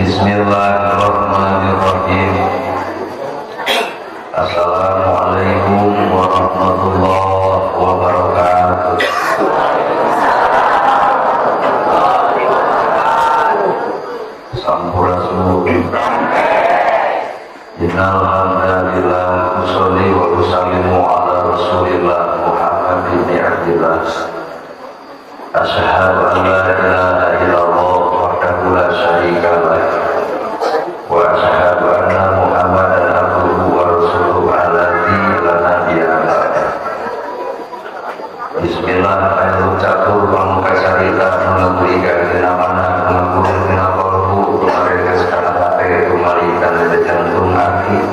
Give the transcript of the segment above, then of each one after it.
Bismillahirrahmanirrahim. Assalamualaikum warahmatullahi wabarakatuh. Sampurasun. Innal hamdalillah usolli wa usallimu ala Rasulillah Muhammad bin Abdillah. Asyhadu an la ilaha illallah wahdahu la syarika lah wa asyhadu anna Muhammadan abduhu wa rasuluhu alladzi la nabiyya ba'dah. Bismillah ayo catur pamuka carita nu ngaluri dina mana nu dina kalbu tumareges kana hate tumarikan dina jantung hati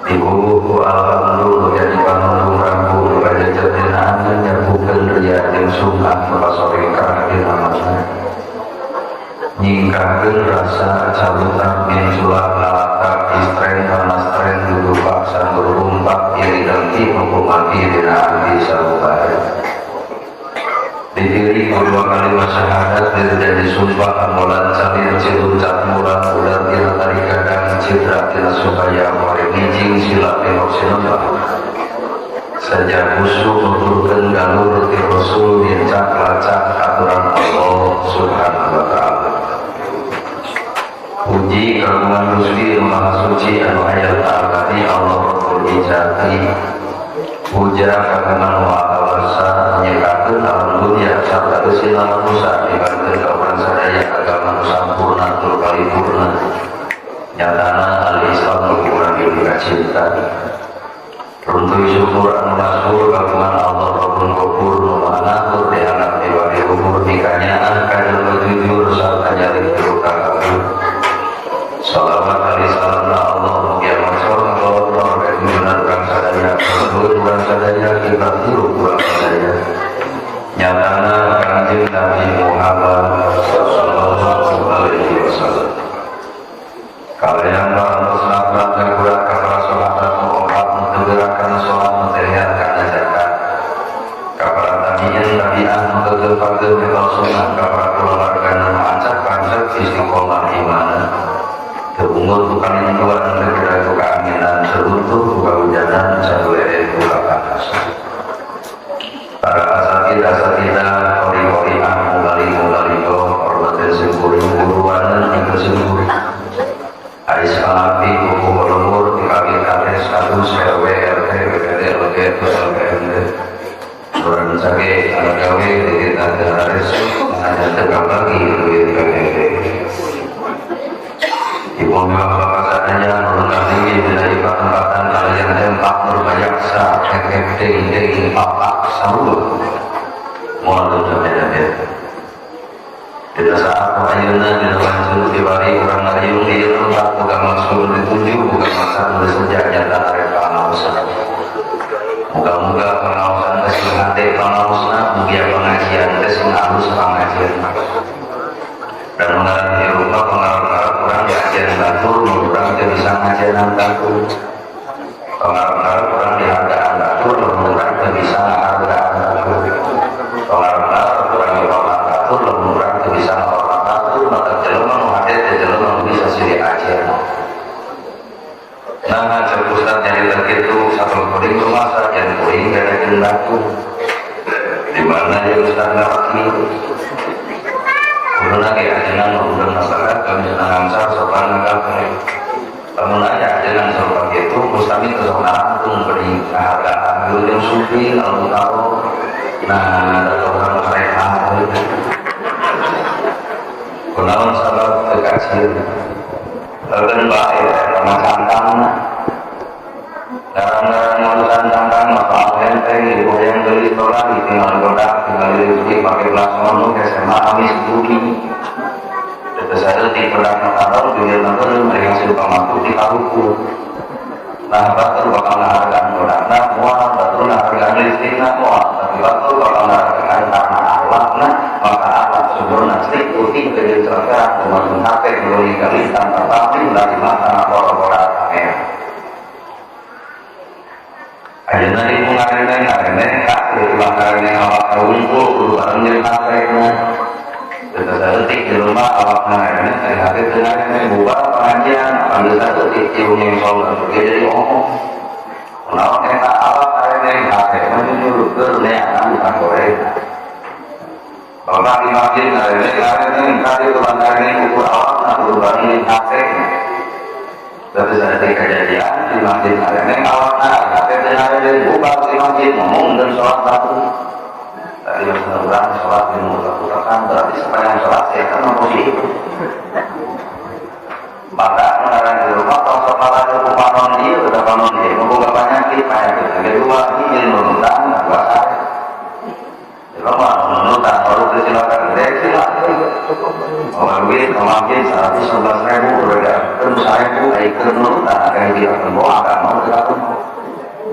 dibuluh ku alhamdulillah jadi panuntung rambu nu kajejet dina anjeun nyabukeun ria jeung sum'ah nu kasoringkah dina mana nyingkahkeun rasa calutak minculak nalatak istren panastren dudupak sanggur rumpak iri dengki nu kumati dina ati sarupae dipilih kedua kalimat syahadat jadi sumpah amulan salir ciluncat murah ular tina tari gadang citra tina supaya more nijing sila tengok sinembah saja busuk nuturkeun galur ti Rasul nincak lacak aturan Allah Subhanahu wa ta'ala. Puji kagungan Gusti Maha Suci anu aya ta'ala Allah Rabbul Izzati. Puja kagungan Maha Kuasa nyiptakeun alam dunya sarta eusina manusa dibanten ka urang sadaya agama nu sampurna tur paripurna nyatana al-Islam nu urang dibuka cinta. Runtuy syukur anu masyhur kagungan Allah Rabbul Ghafur nu Maha Ngatur di handap dewa di luhur mikanyaah ka jelema jujur sarta nyalip tilu kabur. Salawat kali salamna Allah mugia macor ngolor ka urang sadaya kaluhur urang sadaya kiblat hirup urang sadaya nyatana Kanjeng Nabi Muhammad sallallahu alaihi wasallam. Kalian parantos nabrak ngagura ka para sahabat nu opat nu teu gerak kana salat nu teu lihat kana zakat ka para tabi'in tabi'ah nu teu pageuh nyekel sunnah ka para kulawarga nu acak pancet istiqomah imanna teu ungut ku kalintuan teu kira ku kaanginan teu runtuh ku kahujanan saluere ku kapanasan. Para asatid asatidah qori-qoriah mubalig mubalighah hormatin simkuring guruanan jeung simkuring Ais Pangabdi kuku lembur di KB Kades Kadus RW RT BPD LG LPMD Urang sage anu gawe di kita haris hanya teu bagi duit PBB. Ibu bapak sadaya nu tinggi dina tempatan kalian tempak nurbayaksa kekek ding ding papak sarua moal beda-beda. Dina saat ayeuna dina wancun kiwari urang ngariung di ieu tempat boga maksud dituju boga maksud nu disejak nyata arek pangaosan. Muga-muga pangaosan teh sing hate pangaosna, mugia pengajian teh sing alus pengajian. Dan mengarang hirup mah pengarang-arang urang diajian batur nu urang teu bisa ngajianan batur. Pengarang-arang urang dihargaan batur nu urang teu bisa ngahargaan batur. Pengarang-arang urang dihormat batur nu urang teu bisa ngahormat batur, maka jelema nu hade teh jelema nu bisa silih ajian. Nah, cek ustad nyarita kitu sabab kuring rumasa jeung kuring beda jeung batur. Di mana ya ustad ngarti? Kuduna ge ajengan nu udah masyarakat kami senang angsar sopan ngakafe. Lamun aya ajengan sopan kitu mustami teu sok narangtung beri penghargaan geus jeung supi lalu taro. Nah, da urang mereka kunaon sabab teu kacir. Lalu bae eta mah cantangna. Ngaran-ngaran urusan cantang mah soal enteng ibu yang beli lagi tinggal godak tinggal listrik pakai plasma nu SMA amis bumi. Terus saya di pedang taruh dunia nonton mereka suka mampu di karuku. Nah, batur bakal ngahargaan godakna moal, batur ngahargaan listrikna moal, tapi batur bakal ngahargaan karena akhlakna, maka akhlak sumurna listrik putih ke celaka kumaha HP dua kali tanpa pamrih dari mata boro-boro kamera. Ayeuna ibu ngarene ngarene ka ulah ngarene awak unggul kudu bareng jeung HP na. Teu saeutik jelema awak ngareneh ari hate teu ngareneh bubar pengajian apan geus saeutik ciung nyengsol ge jadi omong. Kunaon eta awak ngareneh hate mah nyuruhkeun neangan dipangoreng. Bapak di masjid ngareneh ngareneh kali tukang ngareneh ukur awakna berbanding hate. Tapi saeutik kejadian di masjid ngareneh awakna hate teu ngareneh bubar di masjid ngomong dan sholat batu. Tadi yang urang sholat di mutak-mutakan berarti sepanjang sholat saya kan posisi itu. Maka mengarang di rumah tong sok malah ku panon ieu tetep panon ieu boga penyakit penyakit kedua ini nunutan dua sare. Jelema nunutan baru teu silakan gede silakan. Oh duit kemakin 111.000 udah terus 1.000 ai keur nunutan akeh dia bawa akan mau teu katempo.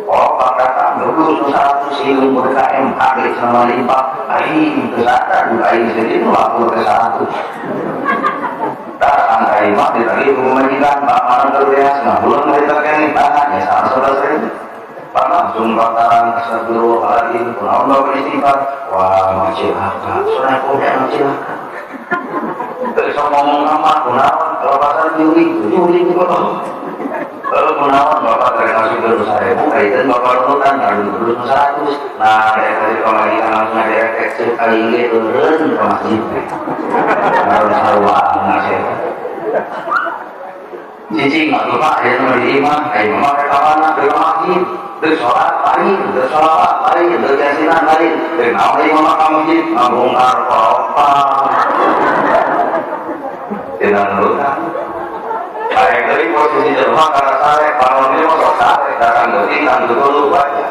Oh, pak datang dulu 100 siung BKM kaget sama lipat aing teu sadar aing sendiri lapor ke 100. Datang ka imah ditagih ku pamajikan pak mana teu beas nah bulan mereka kene tanah ya 111.000. Pak langsung bakaran astagfirullahaladzim kunaon bapak istighfar wah mah cilaka soalnya kok mah cilaka. Teu sok ngomong sama kunaon kalau pasar juri juri gitu. Lalu kunaon bapak dari masuk ke 1.000 kaitan bapak runutan lalu terus 100. Nah dari tadi pamajikan langsung aja efek cek aing ge eureun ke masjid. Ngaron sarua ngasih. Cicing atuh Pak aya nu di imah, aya mah rek ka mana? Rek ka masjid. Rek salat lain, rek sholawat lain, rek yasinan lain. Rek naon deui mah ka masjid ngabongkar kopak. Tina nurutan. Aya deui posisi jelema kana sare, panon ieu mah sok sare, datang geuting kan betul baca.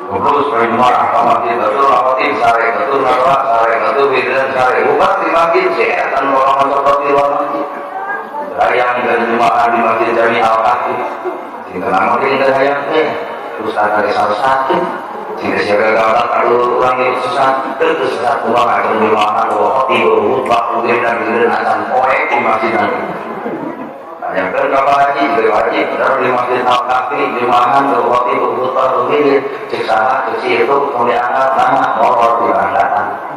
Terus marah ka masjid betul rapotin sare betul ngadoa sare betul wiridan sare ubat di masjid si eta nu orang sok di luar masjid. Hayang dan jemaah di masjid Jami Al-Kahfi. Sing tenang mah teu hayang teh. Ustaz dari sakit. Sing teh siaga gagal aduh urang ieu sesat, teu sesat kumaha atuh di mana khotib khutbah wiridan wiridan acan poek di masjid nanti. Tanyakeun ka Pak Haji, ke Haji, bener di Masjid Al-Kahfi, jumaahan teu khotib khutbah wirid, cek saha cek si itu tong diangkat nama molor di datang.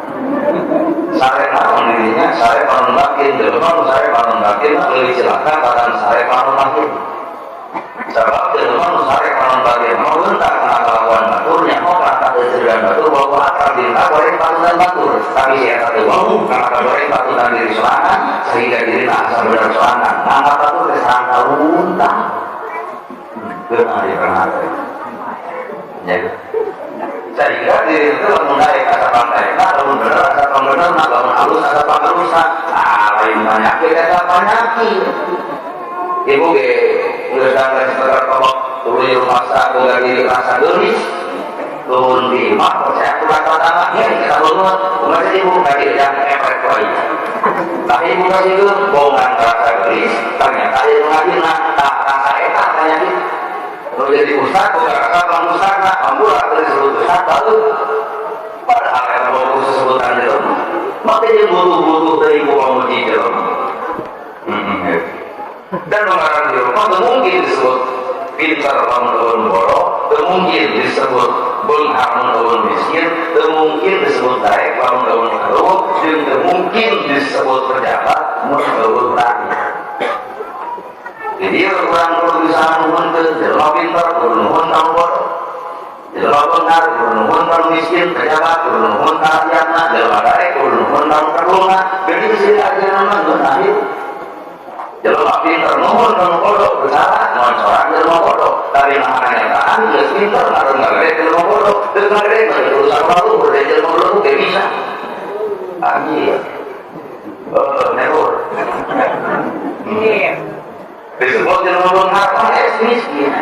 Sare naon dirinya, sare panon batin, jelema nu sare panon batin mah leuwih cilaka batan sare panon lahir. Sabab jelema nu sare panon batin mah leuntak kana kalakuan batur, nyaho kana kateuseuran batur, bawa akrab dina goreng patutan batur. Tapi si eta teu wawuh kana kagoreng patutan diri sorangan, sehingga dirina asa bener sorangan. Ngangkat batur teh sarangka luntang. Geunah ieu kana teh. Ya. Sehingga diri itu lamun daek asa pandaekna, lamun bener asa pangbenerna, lamun alus asa pangalusna. Ah, lain penyakit eta penyakit. Ibu ge geus dandan sekedar kolok tuluy rumasa boga diri rasa geulis. Turun di imah percaya ku kata ya kita beungeut kumaha sih ibu kaki yang efek ku aing. Tapi ibu kasih itu bongan rasa geulis, ternyata ieu ngajina tak rasa eta penyakit. Kalau jadi ustad, boga rasa bang ustad, nah, ampura disebut ustad baru. Padahal eta mau sesebutan jelema. Makanya butuh-butuh dari ku pamuji jelema. Dan mengarang di rumah teu mungkin disebut pintar lamun eueun bodoh, teu mungkin disebut beunghar mun eueun miskin, teu mungkin disebut daek lamun eueun karuh, jeung teu mungkin disebut pejabat mun eueun rakyat. Jadi urang kudu bisa nuhunkeun jelema pintar kudu nuhun ka bodoh. Jelema beunghar kudu nuhun ka miskin, pejabat kudu nuhun ka rakyatna, jelema daek kudu nuhun ka karuhna. Jadi sini ajaran mah geunah ieu. Jelema pinter nuhun ka nu bodoh, bersalah naon sorang jelema bodoh. Tapi mah kenyataan geus pinter ngaran ngagede jelema bodoh, teu ngagede mah urusan luhur jelema bodoh ge bisa. Anjir. Oh, neror. Disebut jelema beunghar mah miskin.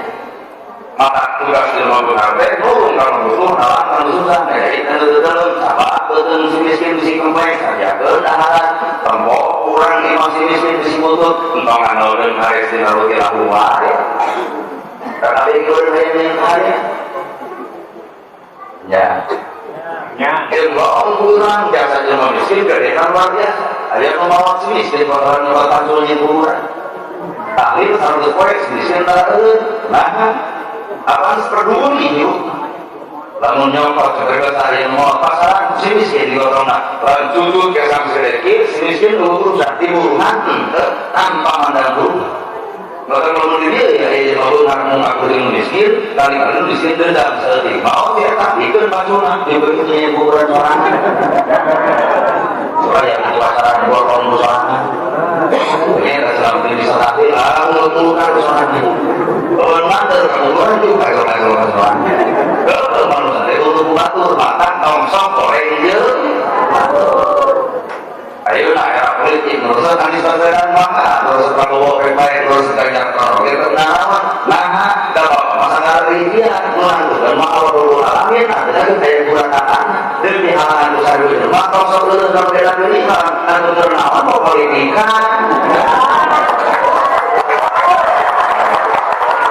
Maka tugas jelema beunghar teh nulung ka nu butuh, nalang ka nu susah, ngajadi ka nu teu sabab beuteung si miskin bisi kempeng sarjakeun daharan, tempo urang imah si miskin bisi butut, entong ngandalkeun hares dina roti lahu wae. Tetapi keur hayang hare. Ya. Ya. Jeung bohong kurang jasa jelema miskin gede kan luar biasa. Aya nu maot si miskin bakalan nyoba tangsul kuburan. Tahlil 100 poe si miskin taraeun. Nah, apaan peduli yuk. Lamun nyokot sebagai saya mau pasaran si miskin digotongna. Lamun cucu kesam sedekit si miskin urusan tiburuhan tanpa mandang bulu. Bahkan kalau di dia ya kalau ngaku ngaku dengan miskin, kali-kali miskin dendam sedih. Mau dia tak ikut bacuna diberi kuburan sorangan. Supaya di pasaran borong sorangan. Ini selama ini bisa tapi ngulur-ngulurkan sorangan. Kalau manter kamu juga kalau sorangan. Kalau manusia itu untuk batur makan tong sok goreng jeung. Ayo nah era politik terus Anies Baswedan maka terus Prabowo baik terus Ganjar Pranowo kita nah dapat masa ngarep dia melanjutkan mah Allah alamin ada kayak kurang kata demi halangan besar dulu mah tong sok leuleus beda deui mah anu naon mau politikan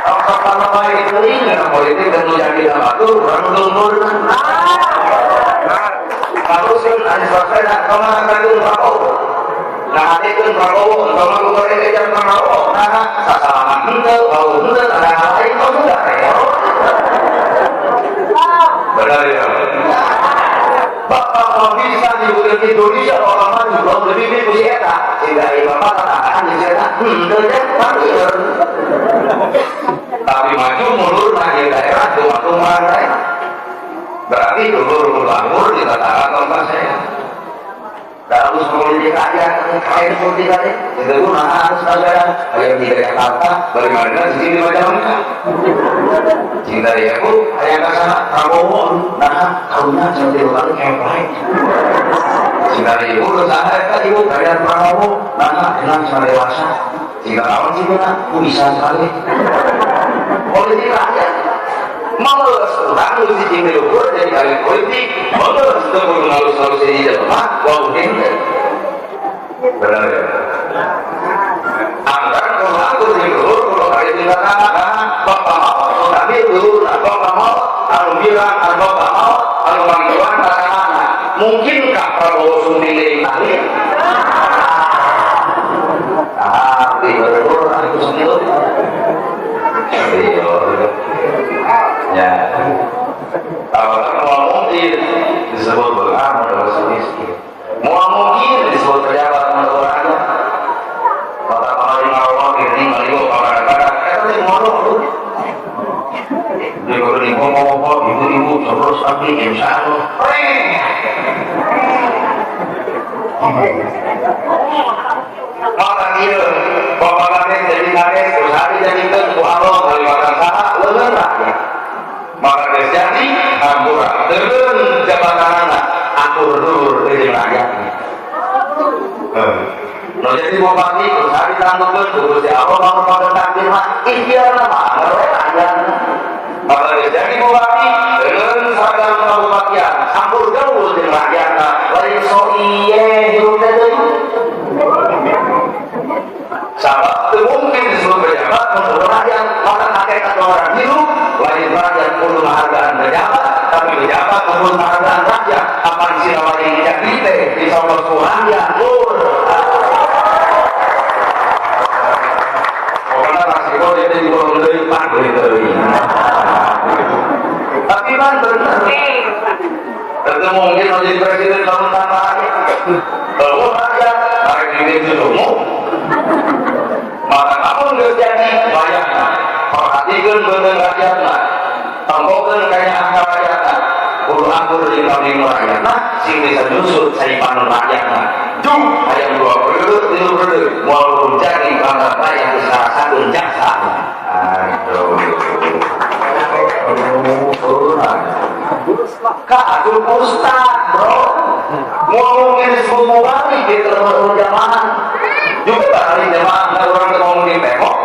tong sok kalau baik deui politik dan nu jadi batur urang luntur. Teruskan Anies Baswedan tong ngakeun Prabowo. Nah, hatikeun Prabowo, tong ngagoreng ejan Prabowo. Nah, sasalaman henteu, bau henteu, ada hal lain oh sudah repot. Benar ya? Bapak kalau bisa dibuat Indonesia orang maju, kalau lebih lebih ku si eta, sehingga bapak tatanggaan di si eta, henteu teh panggil. Tapi maju mundur mah di daerah cuma daerah. Berarti dulur ulangur di tetangga tempat saya. Harus politik aja, kain politik aja. Itu pun harus saudara. Ayo di Jakarta, bagaimana di sini Majalengka? Cinta dia aku, ayah kasana Prabowo, nah karunya sampai kali kayak lain. Cinta dia ibu, usaha eta ibu kalian Prabowo, nah enak sama dewasa. Cinta lawan sih benar, aku bisa sekali. Politik aja. Males urang nu siji ukur jadi ahli politik, males teu kudu ngalus-ngalus hiji jelema, wau henteu. Benar ya? Anggaran kalau aku di luhur, kalau kali tinggal tanah, bapak mau, tapi dulu, bapak mau, anu bilang, anu bapak mau, anu panggilan, kata. Mungkinkah Prabowo sumping deui tahlil? Ah, di luhur, aku sendiri. Iya. Ya. Kalau mau mungkin disebut belang adalah si miskin. Mau mungkin disebut pejabat menurut orangnya. Kata paling Allah ini ngaliwo kadang-kadang eta teh ngomong tuh. Di kudu ngomong ibu-ibu terus abdi insyaallah. Maka ieu bapak kades jadi kades terus hari jadikeun ku Allah kaliwatan saha leungeun rakyat. Maka geus jadi hampura teureun jabatanana akur dulur jeung rakyatna. Nu jadi bupati terus hari tanggukeun ku Gusti Allah mangrupakeun takdir mah ikhtiarna mah we rakyatna. Maka geus jadi bupati teureun seragam kabupatian sampur gaul jeung rakyatna lain so iye hirup teh deui. Sabab teu mungkin disebut pejabat mun rakyat maka hakikat orang hirup lain rakyat kudu menghargaan pejabat tapi pejabat kudu menghargaan rakyat apa sih lain jadi teh disogok ku rakyat lur. Pokoknya rasiko jadi dibolong deui pak deui. Tapi kan bener. Tentu mungkin mau jadi presiden lamun tanpa rakyat. Kalau rakyat tarik duit susumu. Maka kamu geus jadi bayangna. Perhatikeun beungeut rakyatna. Tempokeun kanya angka rakyatna. Kudu akur jeung kami rakyatna sing bisa nyusut cai panon rakyatna. Jung hayang dua periode tilu periode moal jadi bangga rakyat geus ngarasakeun jaksa. Aduh. Kak, aku ustad, bro. Ngomongin disebut mubalik di termasuk jamaah. Juga kali jamaah nggak orang ngomongin tembok.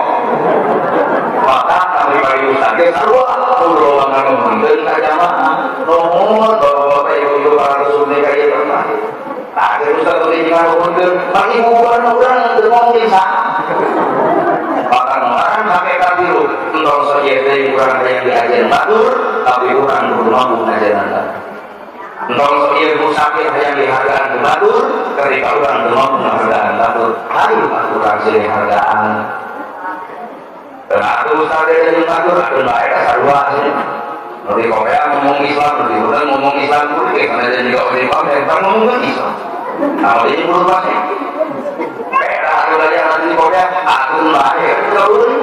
Maka kami bagi ustad ge sarua kudu ngomongkeun ka jamaah. Nuhun bapak-bapak ibu-ibu para rasul ka ieu tempat. Nah, ustad teh jangan ngomongkeun, bagi bubuhan urang teu ngomongin saha. Maka orang hakikat hirup entong saja deui urang hayang diajaran batur, tapi urang kudu mampu ngajaran batur. Entong saja musafir hayang dihargaan ku batur, ketika urang teu mampu ngahargaan batur, hayu urang silih hargaan. Dan aku ustaz jeung batur, atuh bae ka sarua sih. Di Korea ngomong Islam, di Sudan ngomong Islam, kuring karena jadi juga di Korea, kan ngomong Islam. Nah, ini perlu pakai. Beda aku aja nanti di Korea, aku lahir, boleh.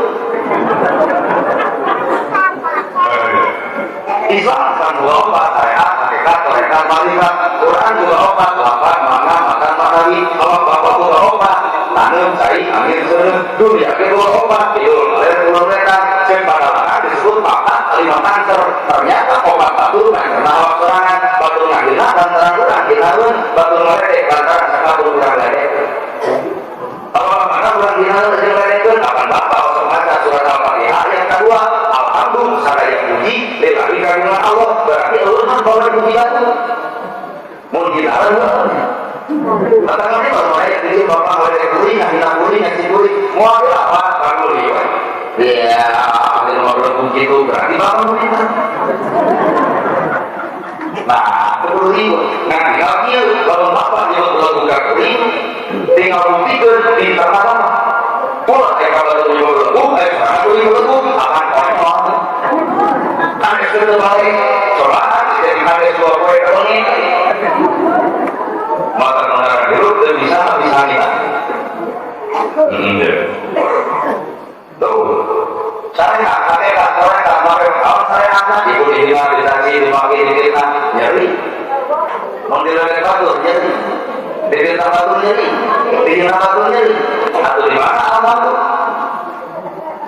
Islam kan dua obat, syariat, hakikat, tarekat, marikat. Quran juga obat, lapan, mana, makan, maknawi. Awak bapak juga obat, tanam, cai, angin, seuneu. Dunia ge boga obat, tiul, air, turun mereka. Cek pada disebut papat, lima kanker. Ternyata obat batur, karena awak sorangan. Batur ngahina, lantaran urang hinaeun. Batur ngaledek, lantaran sakatur urang ledek. Kalau mana urang hinaeun, jeung ledekeun, kapan bapak osok maca surat Al-Fatihah yang kedua, alhamdulillah sadaya puji lillahi kagungan Allah, berarti eueuh mah bawa dipuji batu. Mun hinaeun heueuh. Maka kami baru aya di dieu bapak ngaledek kuring, ngahina kuring, ngaci kuring. Moal apa panguli we. Ya, ahli ngobrol gitu berarti bapak nu hina. Nah, kudu ribut. Nah, tinggal kieu, lamun bapak nyebut belagu ka kuring, tinggal buktikeun pinter apa. Ulah aya ka batu nyebut belagu, aya ka kuring belagu, akan konyol. Kan geus teu balik. Cobaan jadi kades dua poe kawengi. Maka mengarang hirup teu bisa bisa kita. Tuh. Syariat, hakikat, tarekat, marifat, kawan syariatna ibu dihina, dicaci, dimaki, difitnah, nyeri. Mun diledek batur nyeri. Difitnah batur nyeri. Dihina batur nyeri. Atau di mana alhamdu?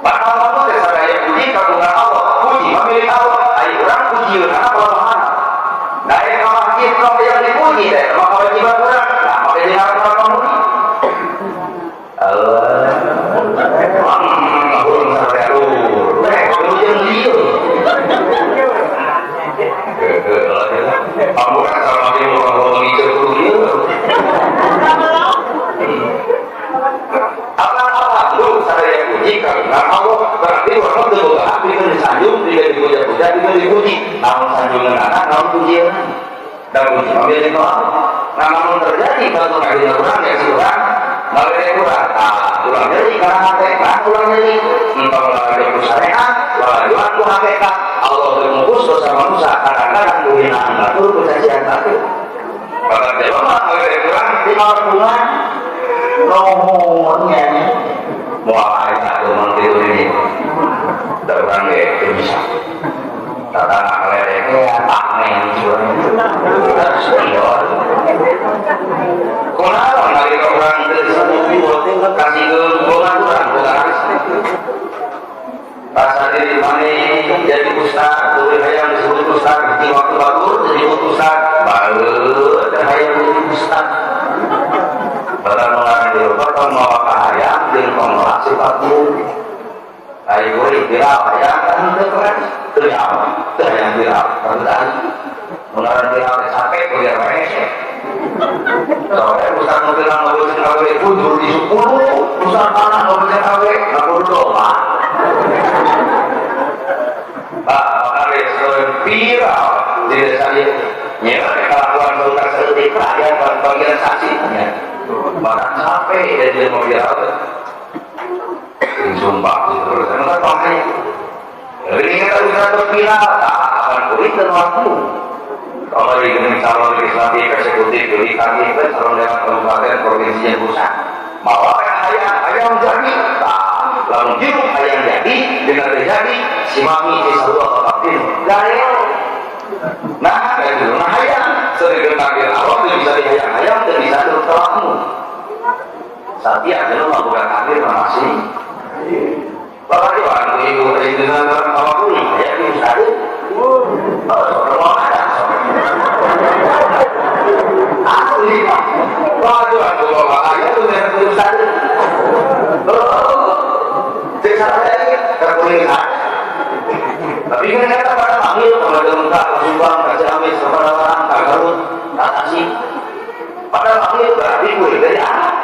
Padahal alhamdu teh sadaya puji kagungan Allah. Puji mah milik Allah. Ai urang pujieun kelemahan. Nah, yang ka masjid tong yang dipuji teh mah kewajiban urang. Nah, make jeung ngaran pamudi. Allah. Urang sadaya lur. Jeung lieu. Pambukan sama dia mau ngomong itu kudu ieu. Apa-apa lu sadaya puji kagungan Allah, berarti urang teu boga hak pikeun disanjung, pikeun dipuja-puja, pikeun dipuji. Naon sanjunganana, naon pujian. Dan puji mah milik Allah. Nah, namun terjadi kalau ngahina urang ya si urang ngaledek urang. Nah, urang nyeri karena hate, nah urang nyeri. Entong lalajo ku syariat, lalajoan ku hakikat. Allah teu dosa manusia, kadang-kadang ku hinaan batur, ku cacian batur. Bahkan jelema ngaledek urang di kampungan nuhun nya. Moal aya atuh mun kitu ini. Da urang ge teu bisa. Tatangga ngaledek teh amen surang. Kunaon nalika urang teu disebut kasih keuntungan urang boga rezeki. Rasa diri maneh jadi ustad, tuluy hayang disebut ustad, di waktu batur disebut ustad, baeud hayang jadi ustad. Bahkan mengarang di lupa tong mawa kahayang jeung tong nolak sifat buruk. Ai kuring viral hayang kan teu keren, teu nyaman, teu hayang viral, kan teu mengarang viral teh sampe kuliah rese. Soalnya ustad nu viral ngobrol awe kunjur di 10, ustad mana ngobrol awe, ngakudu domba. Pak, makanya viral di desa ieu. Nya kelakuan sultan saeutik aya bagian saksinya. Bahkan sampai jadi mau viral. Sumpah terus kan bahaya. Jadi kita udah viral, tak akan kulit dan waktu. Kalau di calon legislatif, eksekutif, yudikatif, calon dewan kabupaten, provinsi yang pusat, mau ayam ayam jadi, tak lamun hidup ayam jadi, dengan terjadi, si mami si sarua kakapin, gaya. Nah, kayak gitu, nah hayang, sedekah takdir Allah tidak bisa dihayang hayang, tidak bisa terus telakmu. Satya, jangan mah bukan takdir masih. Bapak Iwan, ibu dengan orang awak kuning, ya ibu sadar. Oh, orang ada. Asli, waduh, aku bapak ayah tuh yang ibu sadar. Oh, cek salah lagi, terkuling. Tapi kan kata pada panggil, kalau ada muka, ke Subang, ke Ciamis, ke Padalarang, ke Garut, ke Tasik. Pada panggil berarti gue dari anak.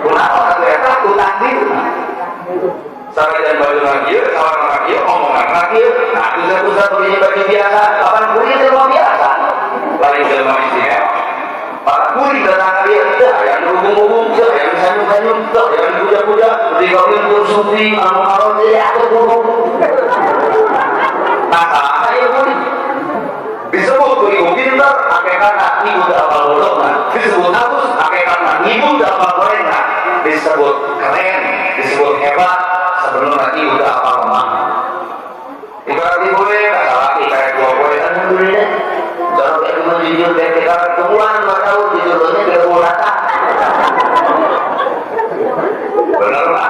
Kenapa ternyata ku takdir? Sarajan baju lagi, sawan lagi, omongan lagi. Nah, bisa-bisa begini baju biasa, kapan kuring jelema biasa. Lain jelema istimewa. Maka kuring datang ka dieu, teu aya nu hubung-hubung, teu aya nu sanjung. senyum, tuh yang dipuja-puja, dikawin ku sufi, anu karon ya atuh kudu. Nah, saha ieu kuring? Disebut ku ibu pinter, hakikatna ibu teu apal bodohna. Disebut halus, hakikatna ibu teu apal gorengna. Disebut keren, disebut hebat, sebenarnya ibu teu apal lemah. Ibarat ibu we, kata laki kayak dua poe, alhamdulillah. Kalau kayak cuma jujur kayak kita ketemuan 2 tahun jujurnya tidak mau rata. Benar lah.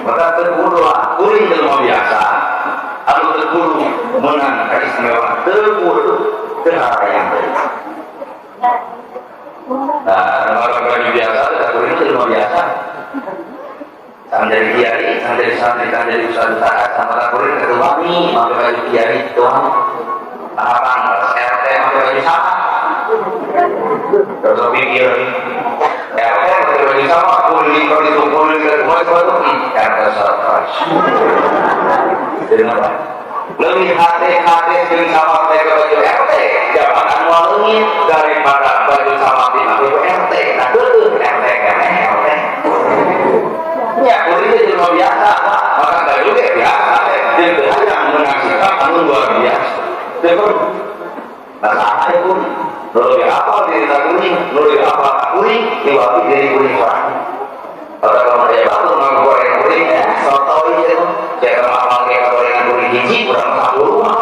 Maka teu kudu lah, kuring jelema biasa, anu teu kudu meunang keistimewaan, teu kudu teu harayang. Nah, kalau baju biasa, teu kuring jelema biasa. Sang jadi kiai, sang jadi santri, sang jadi ustaz ustaz, sama tak kuring ketua nih, pakai baju kiai doang. Tahapan, RT pakai baju sama. Terus pikir, RT pakai baju sama, kuring kalau itu kuring ke rumah itu, RT surprise. Jadi apa? Lebih hati-hati jeung sama pakai baju RT, jabatan moal leungit daripada baju sama dipakai RT. Nah, keukeuh RT keneh RT. Ya, kuring teh jelema biasa, Pak. Maka baju ge biasa teh. Jeung teu hayang meunang sikap anu luar biasa. Teu perlu. Nah, saha ieu kuring? Nu leuwih apal diri ka kuring, nu leuwih apal ka kuring, diwaki diri kuring sorangan. Pada kalau aya batur ngagoreng kuring, ya, sotoy itu. Saya mah apal ge gorengan kuring hiji, kurang 10 mah.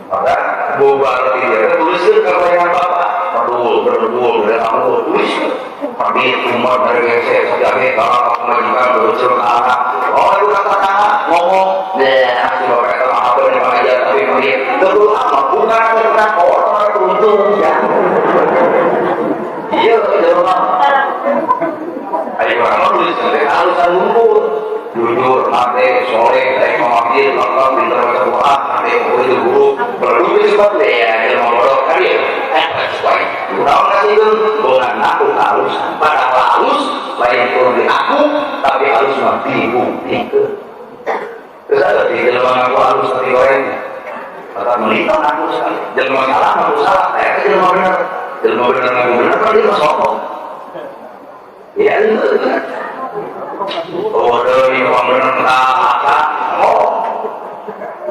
Maka bubar di dia tuliskeun ka gorengan bapak. Aduh, berdua, dari aku tuliskeun. Pamit umar dari WC, sejaga kalau pemajikan berucap anak. Oh, itu kata kata ngomong. Deh, si bapak itu apa yang pengajian tapi pamit. Terus apa? Bukan tentang orang untung ya. Iya, itu mah. Ayo orang mah tulis teh halusan lumpur. Jujur, mate, soleh, teh pamit, lengkap, pintar baca Quran, mate, oh itu guru. Berdua sebab ya, dia mau bodoh kan ya. Sesuai. Naon kasih itu? Bukan aku halus. Padahal halus, lain turun di aku, tapi halus mah dibuktikan. Terus ada di jelema ngaku halus tapi goreng. Maka melintang aku sekali. Jelema salah ngaku salah, kayak jelema bener. Jelema bener ngaku bener, kan dia mah sombong. Ya itu kan. Oh, deui orang bener tak oh.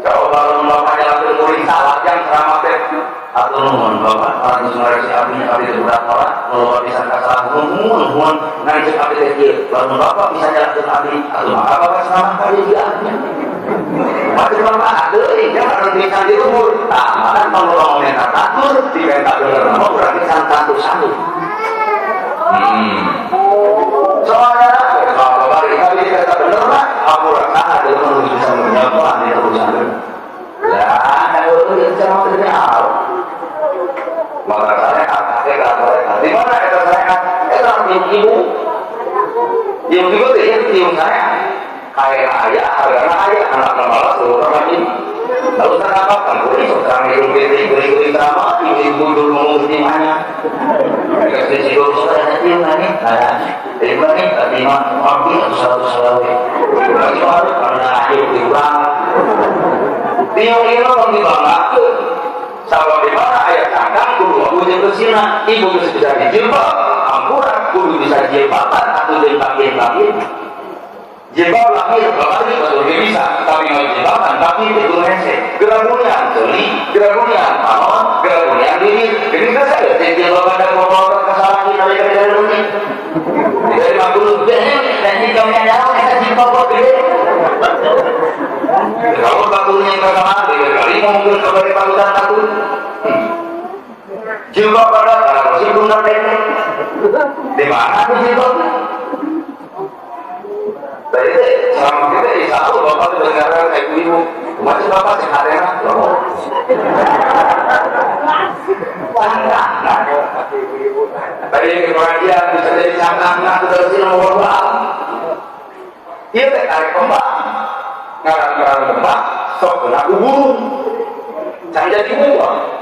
Coba kalau bapaknya langsung kuring salah jam ceramah teh. Atau nuhun bapak, orang ngoreksi abdi abdi teh budak salah, kalau bisa kasalah nuhun nuhun ngan cek abdi teh kieu. Lamun bapak bisa nyalahkeun abdi, atuh maka bapak ceramah ka dieu abdi. Masih manfaat deui, jangan ada tulisan di luhur. Tah, maka kalau komentar batur, dipenta bener mah berarti can satu satu. Soalnya kalau balik tapi dipenta bener mah, aku rasa ada menuju bisa menyapa di urusan bener. Lah, kalau itu ceramah tidak tahu. Maka syariat, hakikat syariat. Di mana itu syariat? Itu tiung ibu. Tiung ibu itu ya tiung syariat. Kayak ayah, hargana ayah, anak malas, lu pernah ini. Lalu kenapa? Kan kuring sok terang Idul Fitri, kuring ceramah, ibu-ibu dulu ngomong di mana? Dikasih si guru saudara tiung nih, nah, dari mana nih? Tadi mah abdi atau satu selawe. Lagi baru karena ayo diulang. Tiung ieu mah dibanggakeun. Sabab di mana aya cangkang kudu aku jeung bersina, ibu geus bisa dijilbab, ampura kudu bisa jilbaban atau jilbab-jilbab. Jilbab lahir, bapak betul bisa, tapi mau jilbaban, tapi itu rese. Geramunian ceuli, geramunian panon, geramunian bibir. Jadi kan saya jilbaban dan ngomong kesalahan dari dari dari dari makhluk dan jika jauh kita jilbab gede. Kalau batunya yang kesalahan, kali ngomongin kabar palutan batu. Jilbab pada kalau sih belum pendek. Di mana tuh jilbab? Tadi selama kita di satu bapak tuh dengar kayak ibu, macam bapak sih hatena loh. Cangkang. Tadi pengajian bisa jadi cangkang, nah terus sih nomor dua. Iya teh tarik kembang, ngarang-ngarang kembang, sok kena burung, can jadi buah.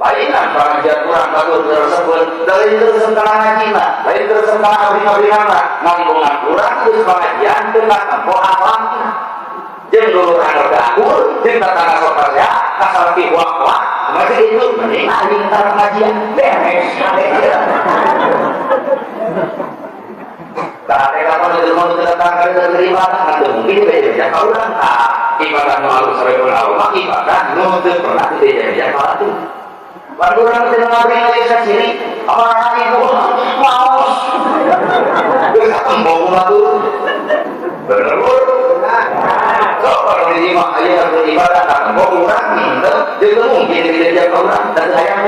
Lainan pengajian kurang bagus tersebut, lain tersebut kana ngajina, lain tersebut kana abri-abrinana, nganggungan kurang geus pengajian teu katempo akhlakna. Jeung dulur anu teu akur, jeung tetangga sok percaya, kasalaki wak-wak masih itu mending aing tar pengajian beres. Tah teh kapan itu mau datang ka ibadah kan mungkin beda ka urang tah ibadah nu alus sareng Allah ibadah nu teu pernah dibeja-beja ka atuh. Baru urang teu ngabring lagi sasiri apa ibu maos. Geus katembong atuh. Bener. So kalau diterima aya ibadah katembong urang teu teu mungkin dibeja ka urang dan hayang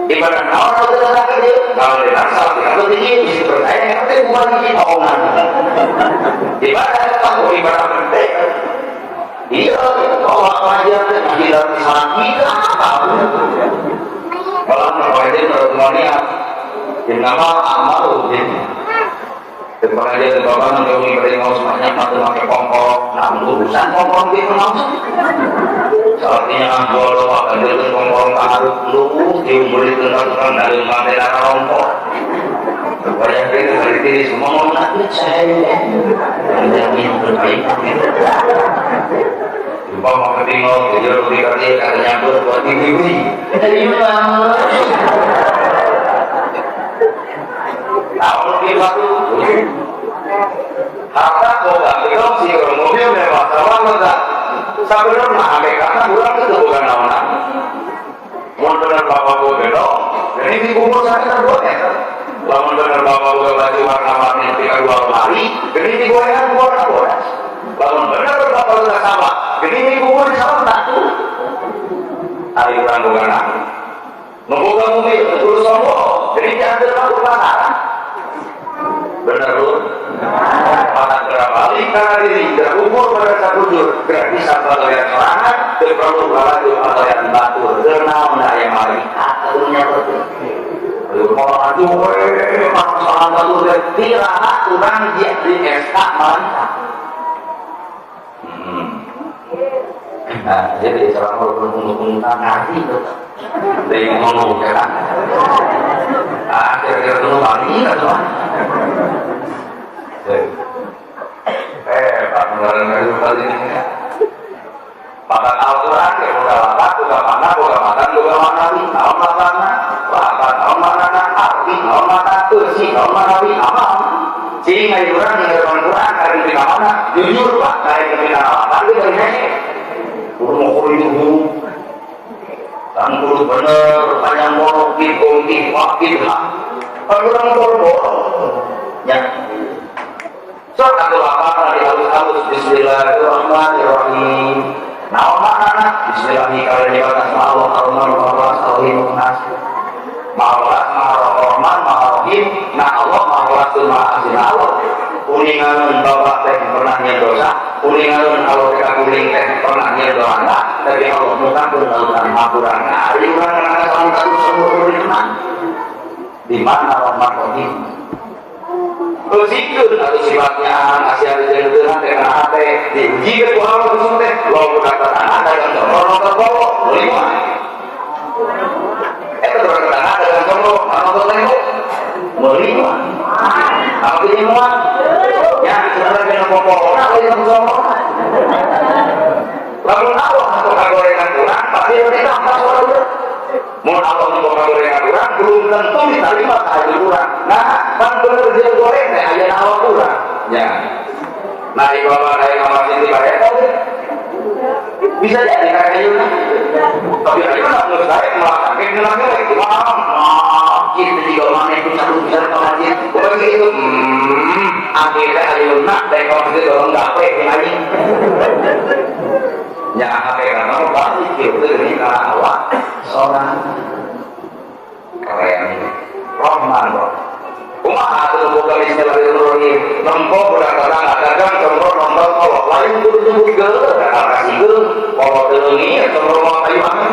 ibadah naon anu teu datang ka dieu. Kalau dina salah tinggal tinggi bisa percaya yang teh bukan hiji bohongan. Ibadah eta ibadah penting. Iya, kalau pengajian teh menghindar salah kita apa? Kalau pengajian menurut niat, nama amal jadi. Pengajian bapak nunggu beri mau semuanya matu pakai kompor, nah urusan kompor gitu mau. Sepertinya bodoh akan jadi kompor taruh lu diumbuli tentang dari mati rompok. Banyak itu dari diri semua mau nak saya. Jamin berbaik. Jumpa mau ketinggal, jadi lebih kali kata nyambut buat ibu-ibu. Tahu lebih batu. Harta boga itu si mobil mewah sama enggak. Sabenerna mah hakikatna urang teu boga naon-naon. Mun bener bapak boga dong, jadi dikumpul sakit buat ya. Lamun bener bapak boga baju warna-warni tinggal dua lemari, jadi digorengan warna bodas. Lamun bener bapak boga sama, jadi dikumpul di sama tak tuh. Ari urang boga naon. Nu boga mobil terus sombong, jadi diantar ke pasaran. Bener lu? Maka gerak balik karena diri gerak umur pada sabujur gerak bisa pagawaian sorangan teu perlu kalaju pagawaian batur geurnaon aya malaikat atuh nya teh maju we sorangan batur teh tiraha urang di SK malaikat. Nah, jadi selama berpunggung-punggungan ngerti tuh. Dari ngomong ya kan. Ah, kira-kira dulu balik atau Pak pengeluaran kali ini. Maka Al-Quran ya, boga lapat, boga makna, boga makan, boga maknawi, naon makna, lapat, naon makna, arti, naon makna, eusi, naon maknawi, amal. Cing aya urang ninggalkeun Quran karek nepi ka mana? Jujur Pak, karek nepi ka lapan ge bari hese. Kudu ngukur itu. Kan kudu bener, panjang borok, kipung, kipak, kipha. Kan urang boro-boro. Ya. Sok atuh lapan di halus-halus Bismillahirrahmanirrahim. Naon maknana? Bismillahirrahmanirrahim. Allah Ar-Rahman Ar-Rahim Maha Welas, Maha Rahman, Maha Rahim. Nah Allah Maha Welas Maha Asih Allah. Kuningan bapak teh pernah nyen dosa, kuningan kalau kita kuning teh pernah nyen dosa, tapi Allah mutakeun lautan hampurana. Ari urang kana salam satu sempurna. Di mana Rahman Rahim? Eusikeun atuh sifatnya kasihan jeung teuhan teh kana hate diuji ku Allah langsung teh lo budak tanah dagang sombong nonton bobo meuli mah eta budak tanah dagang sombong nonton tembok meuli mah abdi mah ya sebenarnya kena popolona lain sombong lamun Allah atau kagorengan urang pasti ditampa suara urang. Mun Allah nempo kagorengan urang belum tentu diterima tahajud urang. Nah, pan bener dia goreng teh aya awak urang. Ya. Nah, ieu mah aya ka masjid di bae bisa jadi kayak ayeuna. Tapi ayeuna geus daek melakake ngeunah we kumaha. Kitu juga mana itu satu bisa ka masjid. Bukan gitu. Akhirnya ayeuna daek ka masjid dorong gape jeung anjing. Ya hakikatna mah balik kieu teh geuning kana awak sorang. Keren. Rahman Rahim. Kumaha atuh boga Bismillahirrahmanirrahim. Nempo budak tetangga dagang combro nonton kolot lain kudu nyebut geuleuh kasihkeun kolot teu leungit combro moal kayu amin.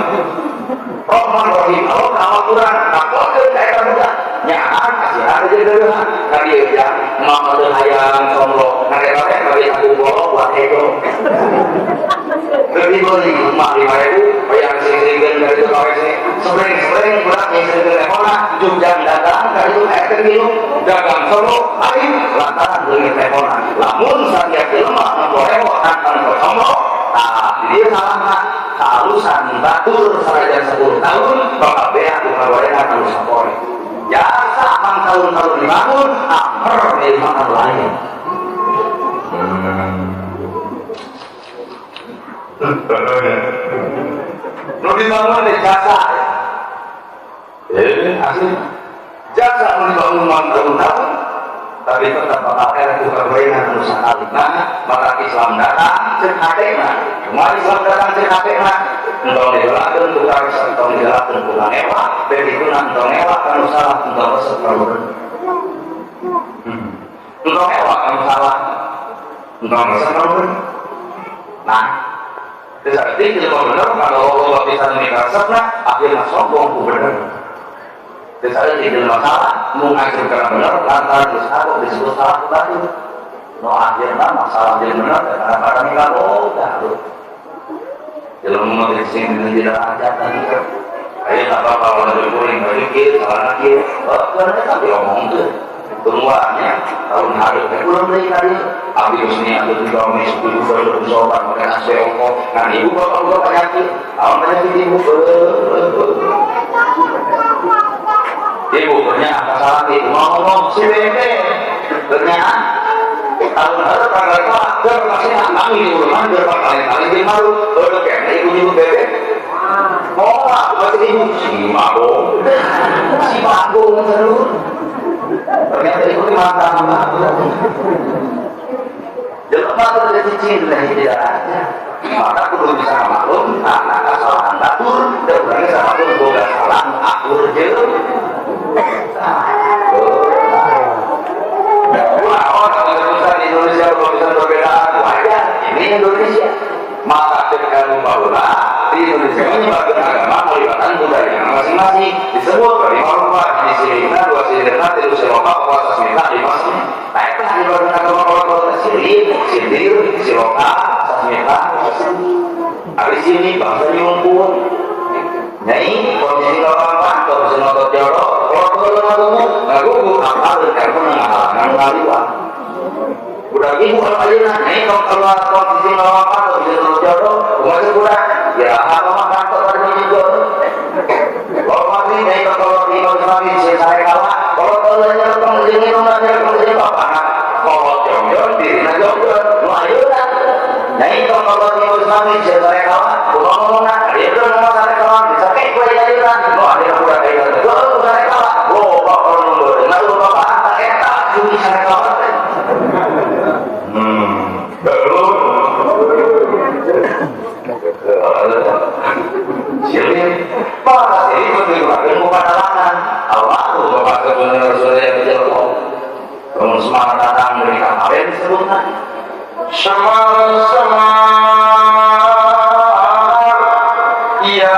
Rahman Rahim Allah ka awak urang napokeun ka eta budak. Nyaan kasihan jeung deureuhan ka dieu jang mama teu hayang combro nah eta teh bari aku bolok buat edo. Lebih beli rumah 5.000, bayar sing-singkeun dari itu ka WC. Sebreng-sebreng budak nyisirkeun telefonna, jujang dagang ka ditu teh minum, dagang solo, aing lantaran leungit telefonna. Lamun satiap jelema nempo rewok tanpa nempo combro, Tah, dia salah kehalusan batur sarajan 10 tahun bakal beak ku kagorengan anu sapoe. Jasa mang tahun-tahun dibangun, amper di makan lain. Nu dibangun di jasa. Asli. Jasa nu dibangun mang tahun-tahun, tapi tetap bakal eleh ku kagorengan anu sakali. Nah, maka Islam datang cek hatena. Cuma Islam datang cek hatena. Entong digelakeun ku karis, entong digelakeun ku ngewa, begituna entong ngewa kanu salah, entong resep kanu bener. Entong ngewa kanu salah, entong resep kanu bener. Nah, tetapi jelema bener kalau Allah bisa mikir resepna, akhirna sombong ku bener. Tetapi jelema salah, nu ngajur kana bener lantaran geus kabok disebut salah ku batur. Nu akhirna masalah jeung bener kadang-kadang mikir oh dah lu. Jelema mah sing dina derajat tadi. Ayo tak apa-apa kalau lebih kuring berpikir salah lagi. Oh, karena tapi omong tuh. Tungguannya tahun hari belum beli tadi. Abi usni aku juga mis ibu baru sopan makan nasi ongko. Nah ibu bapak gua penyakit, awal penyakit ibu. Ibu punya apa salah itu mau ngomong si bebe. Ternyata tahun hari tanggal tua ger masih kami di rumah ger kali-kali di malu. Udah kayaknya ibu nyebut bebe. Oh, aku masih ibu si mabok, si mabok terus. Ternyata ibu mantan mabok. Jelema teh tidak cicing tidak tidak aja. Maka kudu bisa maklum anak kesalahan batur dan orangnya sama maklum boga salah akur jeung. Wah, orang bisa di Indonesia kalau bisa perbedaan wajar. Ini Indonesia. Maka dengan baheula di Indonesia menyebarkan agama melibatkan budaya masing-masing disebut lima rupa di sirina dua sirina tilu siloka puasa sasmita lima sini. Nah itu menyebarkan agama kalau sirin, sindir, siloka, sasmita. Hari sini bangsa nyumpun. Nyai kondisi apa kondisi nonton jorok, kalau kalau ngagugu, ngagugu apa karena menghalangan ngaliwat. Budak ibu kalau ayeuna nyai kalau kondisi apa kondisi nonton jorok, kumaha budak ya apa mah kantor pada juga. Kalau mati nyai kalau di mati saya kalah, kalau kalau nyertong jeung minum nyertong jeung bapak, kalau jongjon dirina jongjon, nu ayeuna nyai kalau di mati saya kalah, kumaha ngomongna, ieu teh ngomong saya kalah, bisa kayak kue ayeuna, nu ayeuna budak ayeuna, heuh saya kalah, loba kalau nu beunang lu bapak eta judi saya kalah teh. Belum. Siapa? Pak, ini menirukan muka dalangan. Allah tuh bapak sebenarnya Rasulullah yang kecil kok. Kemudian semangat datang dari kemarin disebutnya. Semar semar ya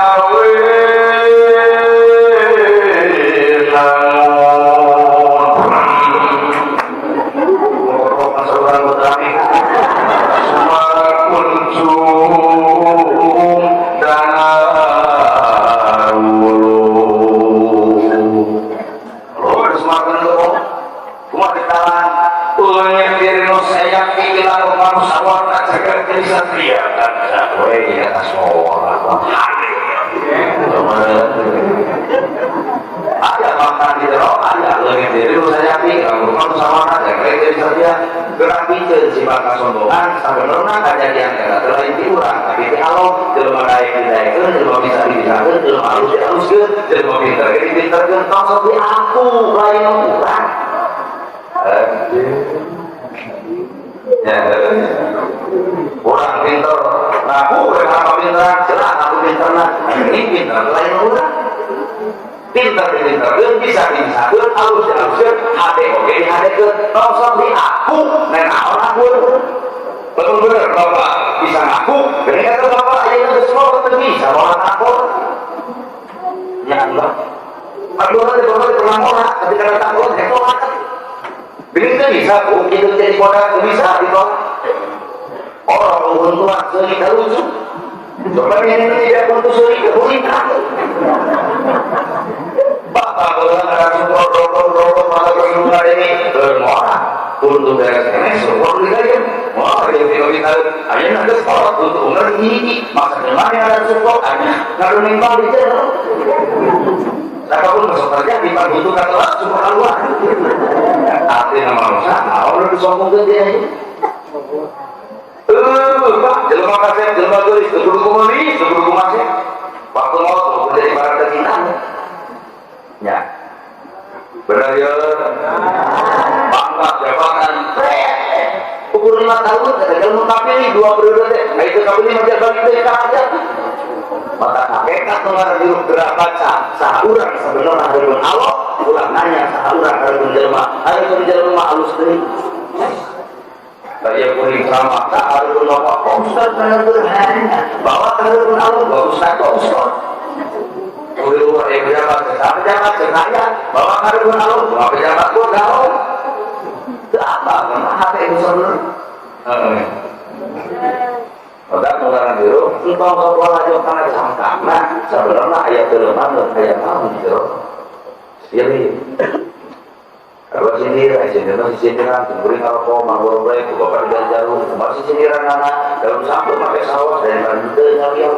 sifat kasombongan sabenerna kajadian eta teh lain ti urang tapi ti Allah jelema daek didaekeun jelema bisa dibisakeun jelema alus dialuskeun jelema pinter ge dipinterkeun tong sok di aku lain urang. Ya, orang pinter ngaku we apa pinteran jelas aku pinterna ini pinter lain urang pinter dipinterkeun bisa dibisakeun alus dialuskeun hade oge dihadekeun tong sok di aku naon aku. Betul bener bapak bisa ngaku geuning eta bapak ayeuna geus kolot teu bisa moal aku ya Allah aduh teh bapak teh pernah moal tapi kana takut teh tolak geuning teu bisa ku kitu jadi bodak teu bisa ditolak orang untung seuri lucu coba ini tidak untuk seuri kebulikan bapak bola langsung rodok malah bersungai ini bermoral untuk beres ini syukur di gaya wah yang tidak bisa ayo nanti sekolah untuk owner di Mana yang ada support ada ngadu nimbang di jero. Apapun masuk kerja di butuh kata support keluar. Artinya manusia naon nu disombongkeun dia ini. Pak, jelema kasep, jelema geulis, teu kudu kumeuli, teu kudu kumasep. Waktu maut jadi barang tercinta. Ya. Benar ya. Pangkat jabatan. Ukur 5 tahun, gagal mengkapili 2 periode teh. Nah itu kapili mah bagi teh ka aja. Mata hakikat nu ngaran hirup gerak baca, saha urang sebenarnya hareupeun Allah, ulah nanya saha urang hareupeun jelema. Hareupeun jelema mah alus deui. Tadi yang kuning ceramah, tak hareupeun bapak, kok ustaz bener berhanya. Bawa hareupeun Allah, bawa ustaz, kok ustaz. Kuliah yang pejabat, pejabat, rakyat, bawa hareupeun Allah, bawa pejabat, gua gaul. Itu apa? Karena hati itu sebenarnya. Maka pengeluaran biru, entong sekolah aja karena cangkang. Nah, sebenarnya ayat kelemahan dan ayat naon gitu. Pilih. Kalau sindiran, sindiran, sindiran, kuring ngarokok, mabur break, bapak di jarum, masih sindiran anak, dalam sampul pakai sawah, dan lanjut nyalian.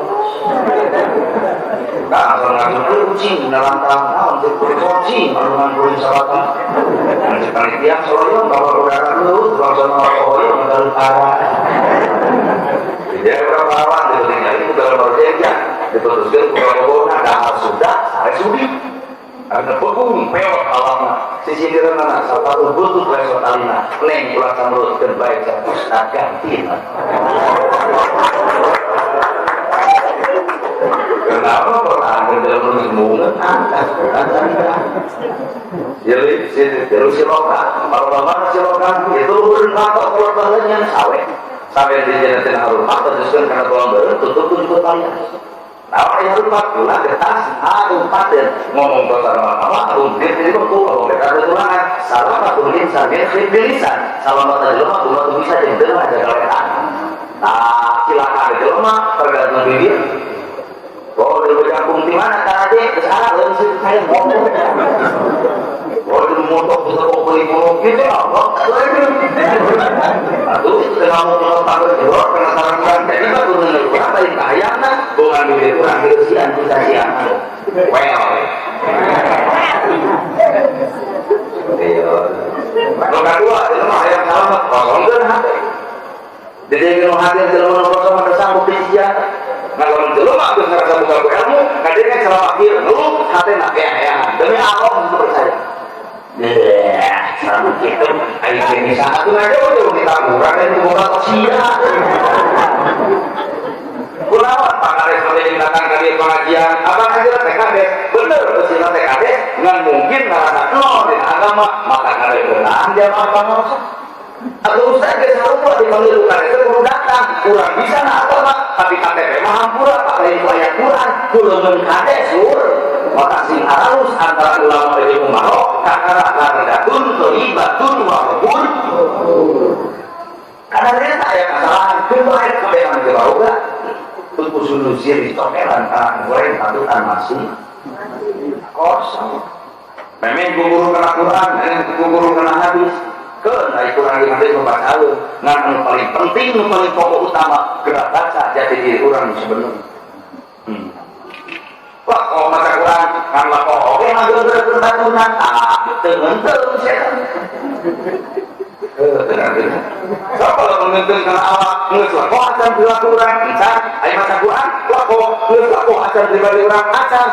Nah, asal ngajung kucing, nalantang, naon, kuring kucing, malungan kuring salatan. Masih panitia, soloyong, bawa udara dulu, tuang sama rokok, ngedalu arah. Jadi berapa awan, ditinggal itu dalam berjaya, diputuskan, kalau nah, sudah, sare sudi. Ada pegung peot awalna si sindiran anak sapatu butut lesot alina neng ulah samrutkeun bae ustaz ganti. Kenapa pertahankan dalam nulis jadi terus siloka kalau bapak siloka itu berpatok kalau bahannya sawe sampai di jinatin harupat teruskan karena tuang baru tutup tutup kalian. Nah, yang rupat pula getas, rupat dan ngomong ke sama apa, rumpit jadi kok kalau kita ada tulangan, salah satu insan yang bilisan, salah satu jelema cuma tuh bisa jadi jelema jaga letak. Nah, silakan jelema tergantung bibir. Oh, di jangkung di mana karena dia kesana lalu sih saya ngomong. Oh, di motor bisa kok beli burung gitu apa? Aduh, itu mau mau taruh jero karena sarang jadi mah turun kurang lain kahayangna, bukan bibir kurang bersihan bisa siang. Well. Iya. Nomor kedua, itu mah hayang salamet kosongkeun hate. Jadi nu hadir jelema nu kosong ada sanggup di sia. Nah, kalau jelema geus ngarasa buka ku ilmu, ngadeungan selama akhir ngeluh hatena keah-eahan. Demi Allah itu percaya. Ya, sama gitu. Ayo ini satu aja udah kita kurang dan buka sia. Kulawan Pak Kades sampai datang ke pengajian, apa aja TKD, bener kesina TKD, nggak mungkin ngerasa nol di agama, maka kada benar dia apa nggak atau ustaz geus sarua dipanggil ku kades kudu datang, kurang bisa na agama, tapi KTP mah hampura, pak lain ku ayat Quran, kuleungeun kades lur. Maka sing aralus antara ulama jeung umaro kakara karidatun thayyibatun wa rabbul. Karena ternyata aya kesalahan, keun bae kabehan ge baroga. Teu kudu siri cokelan kana goreng patutan masih kosong. Memang guru kena Quran, guru kena hadis. Keun ai kurang di hadis membaca ngan anu paling penting, nu paling pokok utama gerak baca jati diri urang sebenarnya. Wah, kalau maca Quran ngan lakoh oge ngageureukeun baturna tah teu ngeunteung setan. So kalau mengenteun kana awak geus lakoh acan perilaku urang encan, aya maca Quran lakoh geus lakoh acan pribadi urang acan.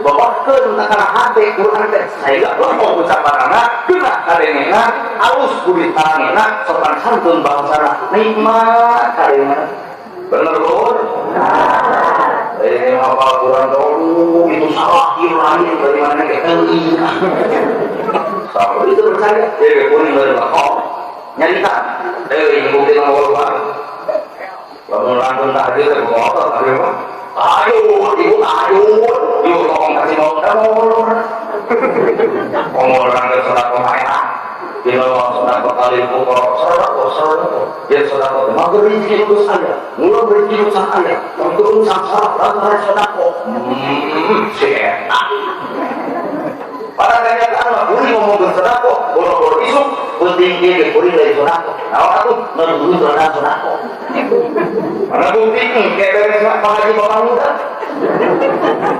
Bawakeun kana hate Quran teh sehingga lakoh ucapanana geunah kadengena alus budi tarangena sopan santun bahasana nikmat kadengena. Bener lur? Hafal Quran dulu itu salah lain dari mana kita salah itu percaya jadi kuning dari lakoh nyarita bukti nomor luar lamun langsung tahajud teh motor tapi apa tahajud ibu tahajud ibu tolong kasih mau ngomong ngomong orang ke sedekah kaya dina sedekah kali fuqara sedekah sedekah ya sedekah maka rezeki untuk saya mula rezeki untuk saya untuk sangsara lantaran sedekah si enak pada kenyataan mah kuring ngomong ke sedekah boro-boro isuk penting dia kuring dari sedekah nah atuh nunggu sedekah sedekah Mana bukti kayak beres nggak Pak Haji Bapak muda.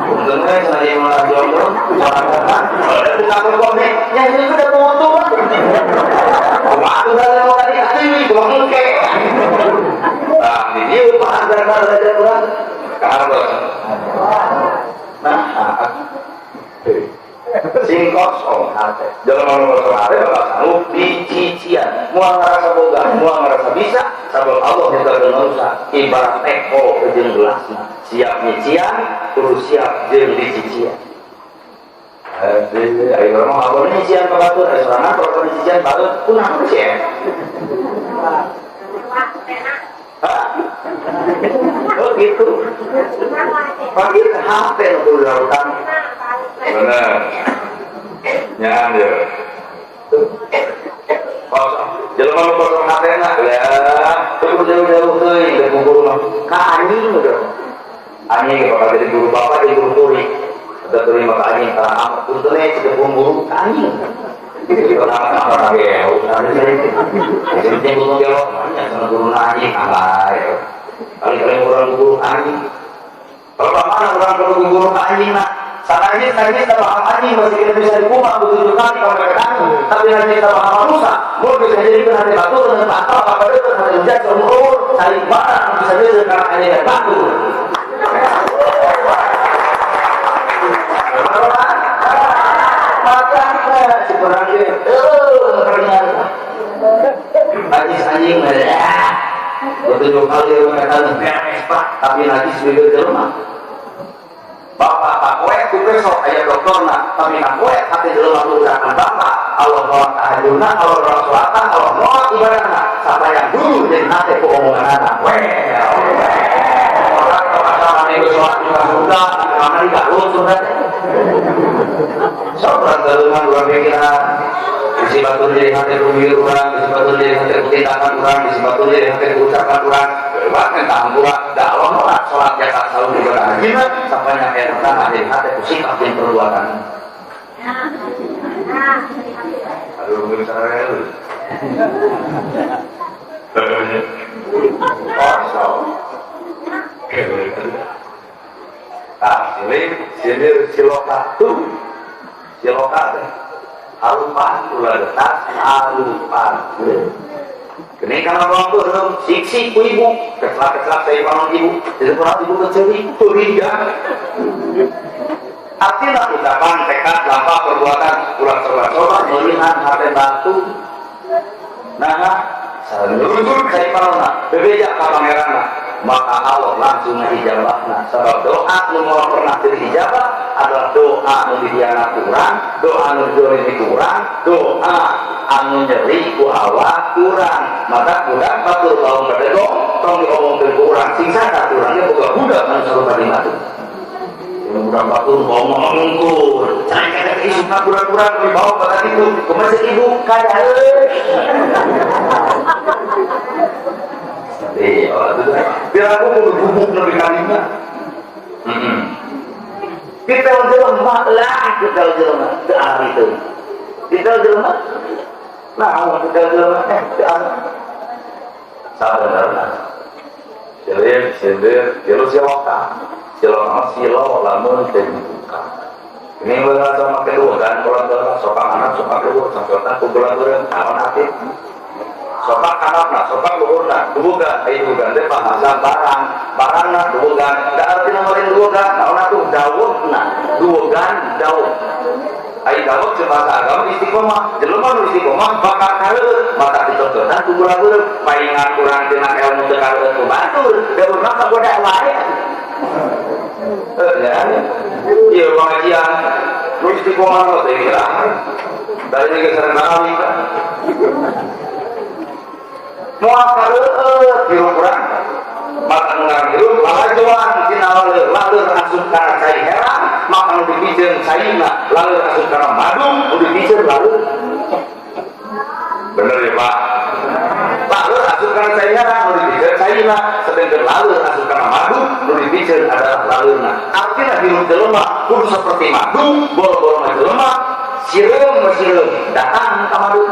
Untungnya saya malah jomblo, ada tukang komik, yang ini udah untung. Waktu dari mau tadi ini gua ngke. Nah, ini Pak Andar belajar kurang. Harus. Nah, sing kosong hati. Jangan mau kosong hati, bapak sanggup dicician. Moal ngerasa boga, moal ngerasa bisa. Sabab Allah yang manusia ibarat teko jeung gelasna. Siap nyician, kudu siap jeung dicician. Aduh, ayo orang mau nyician ka batur, ayo sorangan kalau nyician batur, kunaon sih? Hah? Oh gitu. Panggil HP nu kudu lautan. Bener. Nyaan ya. Kosong. Jelema nu kosong hatena ya, teu jauh-jauh teuing da guru mah. Ka anjing udah. Anjing bakal jadi guru bapak jadi guru turi. Ada turi maka anjing ka amat untune cek guru ka anjing. Apa ge urusan ini. Guru gelok nya sama guru anjing abai. Kali-kali urang guru anjing. Kalau mana orang perlu guru anjing nah. Sanajis najis tambah anjing masih kita bisa dikumat tujuh kali kalau mereka tapi najis tambah manusia mau bisa jadi hati batu dengan atau apa itu hati hujan seumur cari barang bisa jadi karena anjing dan batu. Maka si perangnya ternyata najis anjing ya tujuh kali mereka beres pak tapi najis bibir jelema. Bapak tak kowe ku besok aya dokterna tapi tak kowe hati jelema ucapan bapak Allah nolak tahajudna Allah nolak sholatna Allah nolak ibadahna sampai yang dulu jadi hati ku omongan anak well orang kalau minggu sholat juga sudah mana di garut sudah sok urang galungan urang pikiran isi batur jadi hati ku bibir urang isi batur jadi hati ku tindakan urang isi batur jadi hati ku ucapan urang lewat minta hampura dah Allah nolak sholat zakat saum ibadah haji sampai yang kayak tentang ahli hati ku sikap yang perbuatan. Aduh mungkin saya kosong. Ah sini sini siloka tuh siloka teh harupan ulah detak harupan. Ini kalau orang tuh siksi ku ibu, kecelak-kecelak saya bangun ibu, jadi kurang ibu keceli, curiga. Artinya ucapan, tekad, langkah, perbuatan, ulang coba-coba melihat hati batu. Nah, seluruh saya parona, bebeja ka pangeranna, maka Allah langsung ngijabahna. Sebab doa nu moal pernah jadi ijabah adalah doa nu dihianat kurang, doa nu dijolimi kurang, doa anu nyeri ku awak kurang. Maka budak batur kaum bedegong tong diomongkeun ku urang sing sadar urangnya boga budak anu sarupa di batu. Budak batur ngomong ngungkur. Cai isukna budak-budak dibawa pada itu ke masjid ibu kadaeun. Iya, biar aku kudu gubuk nepi ka lima. Pitel jelema lah, pitel jelema teu ari teu. Pitel jelema nah, pitel jelema teu ari. Sabenerna. Silir, sindir, tilu siloka. Siloka silo lamun teu dibuka. Ini beunang sama kedua kan, kalau sopak anak, sopak kedua, sopak kumpulan urang, naon atuh. Sopak anakna, sopak luhurna, dubugan, ayo dubugan teh bahasa barang, barangna dubugan, da artina lain dubugan, naon atuh dawuhna, dubugan dawuh. Ayo dawuh jeung bahasa agama istiqomah, jelema nu istiqomah bakal kareueut, maka dicontohna ku urang-urang, paingan urang tina ilmu teu kareueut ku batur, dawuhna kagoda wae. Ya, ieu pengajian nu istiqomah mah teh kira. Dari geus sareng tarawih kan. Moal kareueut hirup urang. Maka nu ngaran hirup lalajoan tina laleur, laleur asup kana cai herang, maka nu dipiceun caina, laleur asup kana madu, nu dipiceun laleur. Bener ya, Pak? Laleur asup kana cai herang, nu dipiceun caina, sedangkan laleur asup kana madu, nu dipiceun adalah laleurna. Artinya hirup jelema kudu seperti madu, boro-boro mah jelema, sireum mah sireum, datang ka madu.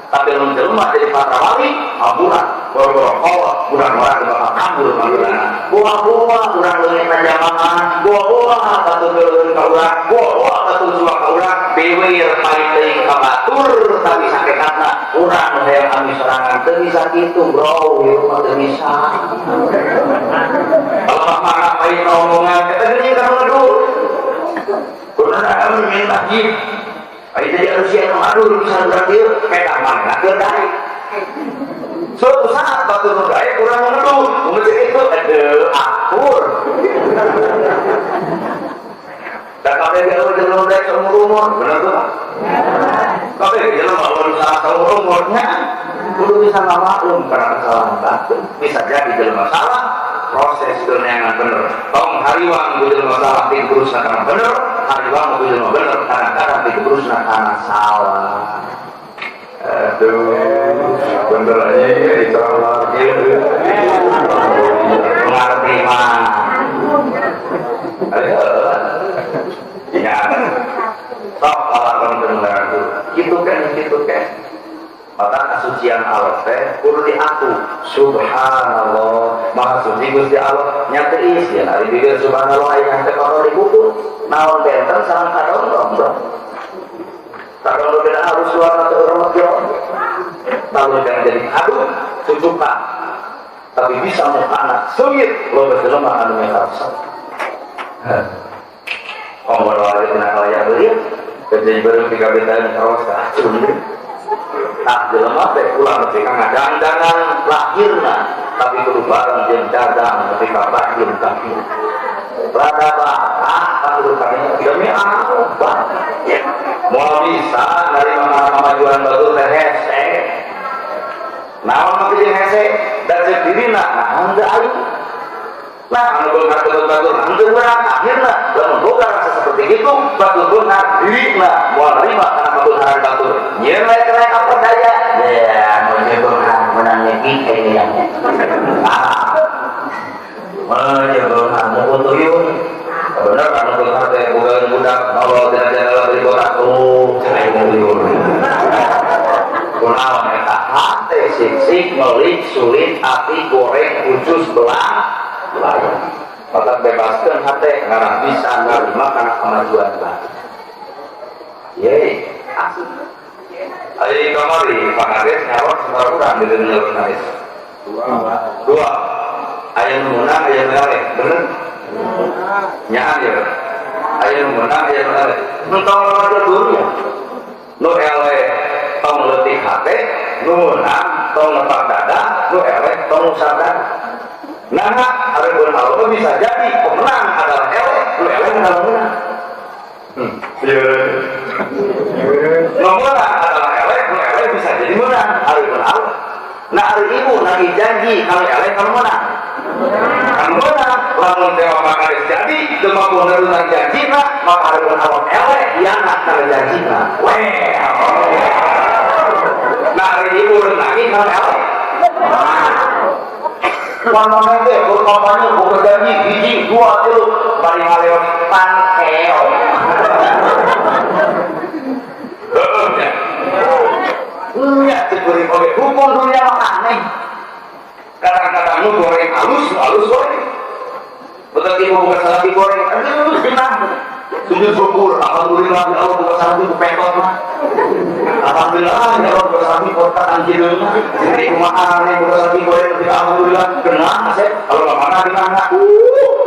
Tapi lamun jelema jadi para wali, hampura, boro-boro kolot, urang-urang bakal kabur panggeulana. Buah-buah urang leungit jamaah, buah-buah batur leuleun ka urang, buah-buah batur suak ka urang, biwir pahit teuing ka batur, tapi sakekatna urang nu hayang ami sorangan teu bisa kitu, bro, ieu mah teu bisa. Kalau mah pahit omongan, eta geuning ka nu ngedul. Kurang anu masjid. Ayo jadi manusia yang aduh bisa urang ieu pedah manehna keur daek. Suatu saat batur nu daek urang ngeduh, mun itu aduh akur. Da kabeh ge eueuh jelema daek saumur-umur, bener tuh Pak? Kabeh ge jelema eueuh salah saumur-umur nya. Kudu bisa ngamaklum karena kesalahan batur. Bisa jadi jelema salah, proses keneangan bener. Tong hariwang ku jelema salah diterusna kana bener, hariwang ku jelema bener kadang-kadang diterusna kana salah. Aduh, bener aja ya diceramah kieu. Ngarti mah. Ayo. Ya. Sok lalakon bener kitu kan kitu kan. Maka kasucian Allah teh kudu diaku. Subhanallah, maha suci Gusti Allah. Nya teu isin ari bibir subhanallah aya teh kotor di kuku. Naon benten sareng kadondong, bro. Kadondong beda halus suara teu remet yo. Lalu jangan jadi aduh cucukan. Tapi bisa mukana seungit loba jelema anu metarsa. Komo wae tina kalayan beureum. Jadi baru tiga betahan terus kacung. Tah jelema teh ulah nepi ka ngadangdangan lahirna tapi kudu bareng jeung dagang nepi ka batin kafir. Rada batah kudu kadinya demi Allah. Moal bisa narima kamajuan batur teh hese. Naon mah jeung hese da ceuk dirina naon teu ayu. Nah, anu beunghar batur batur henteu beurang akhirna lamun boga rasa seperti itu batur beunghar dirina moal nerima kana kabeungharan batur. Nyieun we kena kaperdaya. Ya, mun beunghar menang nyeki kayaknya. Ah. Mun beunghar mun tuyul. Bener anu beunghar teh boga budak nolol tina jendela beli botak tuh cenah tuyul. Kunaon eta hate sik-sik melik sulit api goreng ucus belang belayang. Maka bebaskan hate ngarah bisa nerima kana kemajuan batur. Ye, asik. Ayo kamari Pak Kades nyalon sabaraha urang di dunia Kades. Dua. Aya nu meunang, aya nu eleh, bener? Nyaan ya. Aya nu meunang, aya nu eleh. Entong loba dunya. Nu eleh tong leutik hate, nu meunang tong nepak dada, nu eleh tong usap dada. Nah, ari Allah bisa jadi pemenang adalah eleh, nu eleh adalah menang. Nu menang adalah eleh, nu eleh bisa jadi menang. Ari Allah. Nah, ari ibu nagih janji kalau eleh kalau menang. Kalau menang, lamun dewa makaris jadi, teu mampu nerusan janjina, maka ari Allah eleh hianat kana janjina. Well. Nah, ari ibu nagih kalau eleh. Mana teh berkampanye boga janji hiji dua tilu bari ngaleot pangkeo. Heeh nya. Nya diberi oge hukum dunia mah aneh. Kadang-kadang nu goreng halus, halus goreng. Betul ibu bukan salah goreng, aduh senang. Sujud syukur, alhamdulillah ya Allah bukan salah ibu petot mah. Alhamdulillah ya Allah bukan salah kotak anjeun mah. Jadi kumaha aneh bukan salah goreng tapi alhamdulillah kena asep. Kalau nggak mana di mana?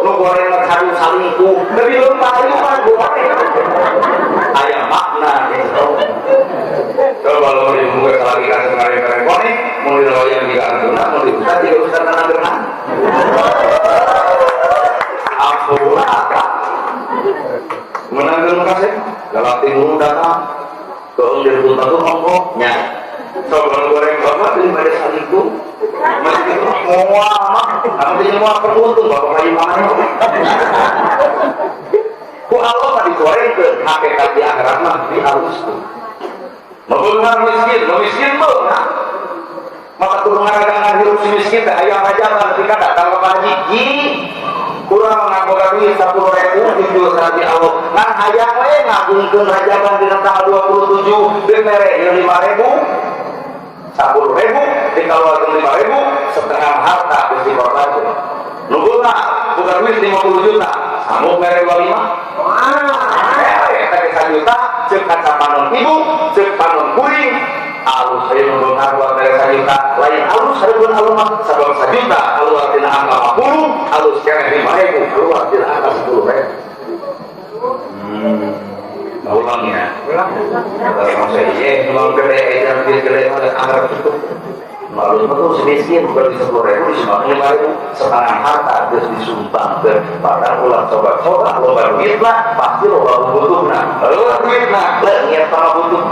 Nu goreng mah cari salingkuh. Lebih lempar itu kan goreng. Aya makna gitu. Coba lo ibu bukan salah ikan kemarin-kemarin kone, mau diloyang di antuna, mau dibuka tidak usah tenang tenang. Ampura apa? Menangkan kasih, galak timur datang, ke direbut batu ongkoknya. Coba goreng bapak beli pada salingkuh, masih itu mau mah, kamu tidak mau peruntung bapak kayu mana? Ku Allah mah digoreng ke hakikat di akhirat mah dihaluskeun. Beunghar miskin, miskin beunghar. Maka turun ngaragangan hirup si miskin teh hayang rajaban ketika datang ke haji, ji kurang ngaboga duit 10.000 dijual ka Allah. Ngan hayang we ngagungkeun rajaban dina tanggal 27 deui mere 5.000. 10.000 dikeluarkan 5.000 setengah harta geus dikorbankeun. Nu boga bukan duit 50 juta, sanggup mere 25? Wah, eta ge 1 juta ceuk kaca panon ibu, ceuk panon kuring. Alus aya nu beunghar buat mere 1 juta, lain alus hareupeun alus mah sabab 1 juta keluar tina angka 50, alus keneh 5.000 keluar tina angka 10.000. Ulang ya. Kalau saya ulang gede, jangan gede, anggar cukup. Lalu betul semiskin bukan di 10.000, di 5.000 setengah harta terus disumbangkan. Padahal ulang coba-coba, loba duit lah, pasti loba butuh nah. Loba duit nah, leungit sama butuh.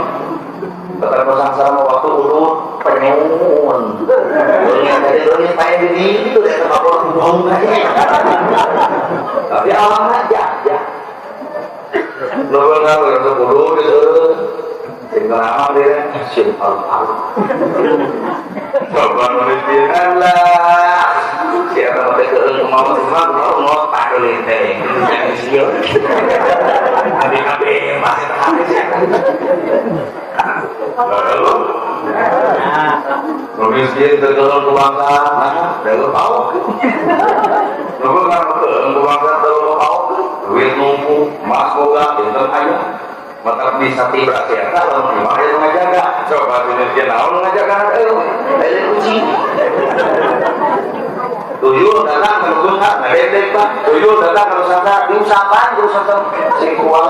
Kata kosan sama waktu urut penyun. Leungit tadi leungit pakai di itu deh sama orang bohong aja. Tapi alam aja ya. Loba ngalor 10 gitu. Tinggal lama dia simpel palu. Coba nulis Allah. Siapa mau ke mau semua mau ngotak lenteng. Jangan sio. Abi masih habis. Lalu miskin tergolong ke bangsa, nah, lalu pau. Lalu kan ke bangsa terlalu pau. Duit numpuk, emas boga, pinter kaya. Mata bisa tibra siapa lamun imah aya nu ngajaga. Coba miskin naon nu ngajaga eueuh. Lain kucing. Tuyul datang ke beunghar, ngadendek Pak. Tuyul datang ke sangka diusapan terus sangka sing kuat.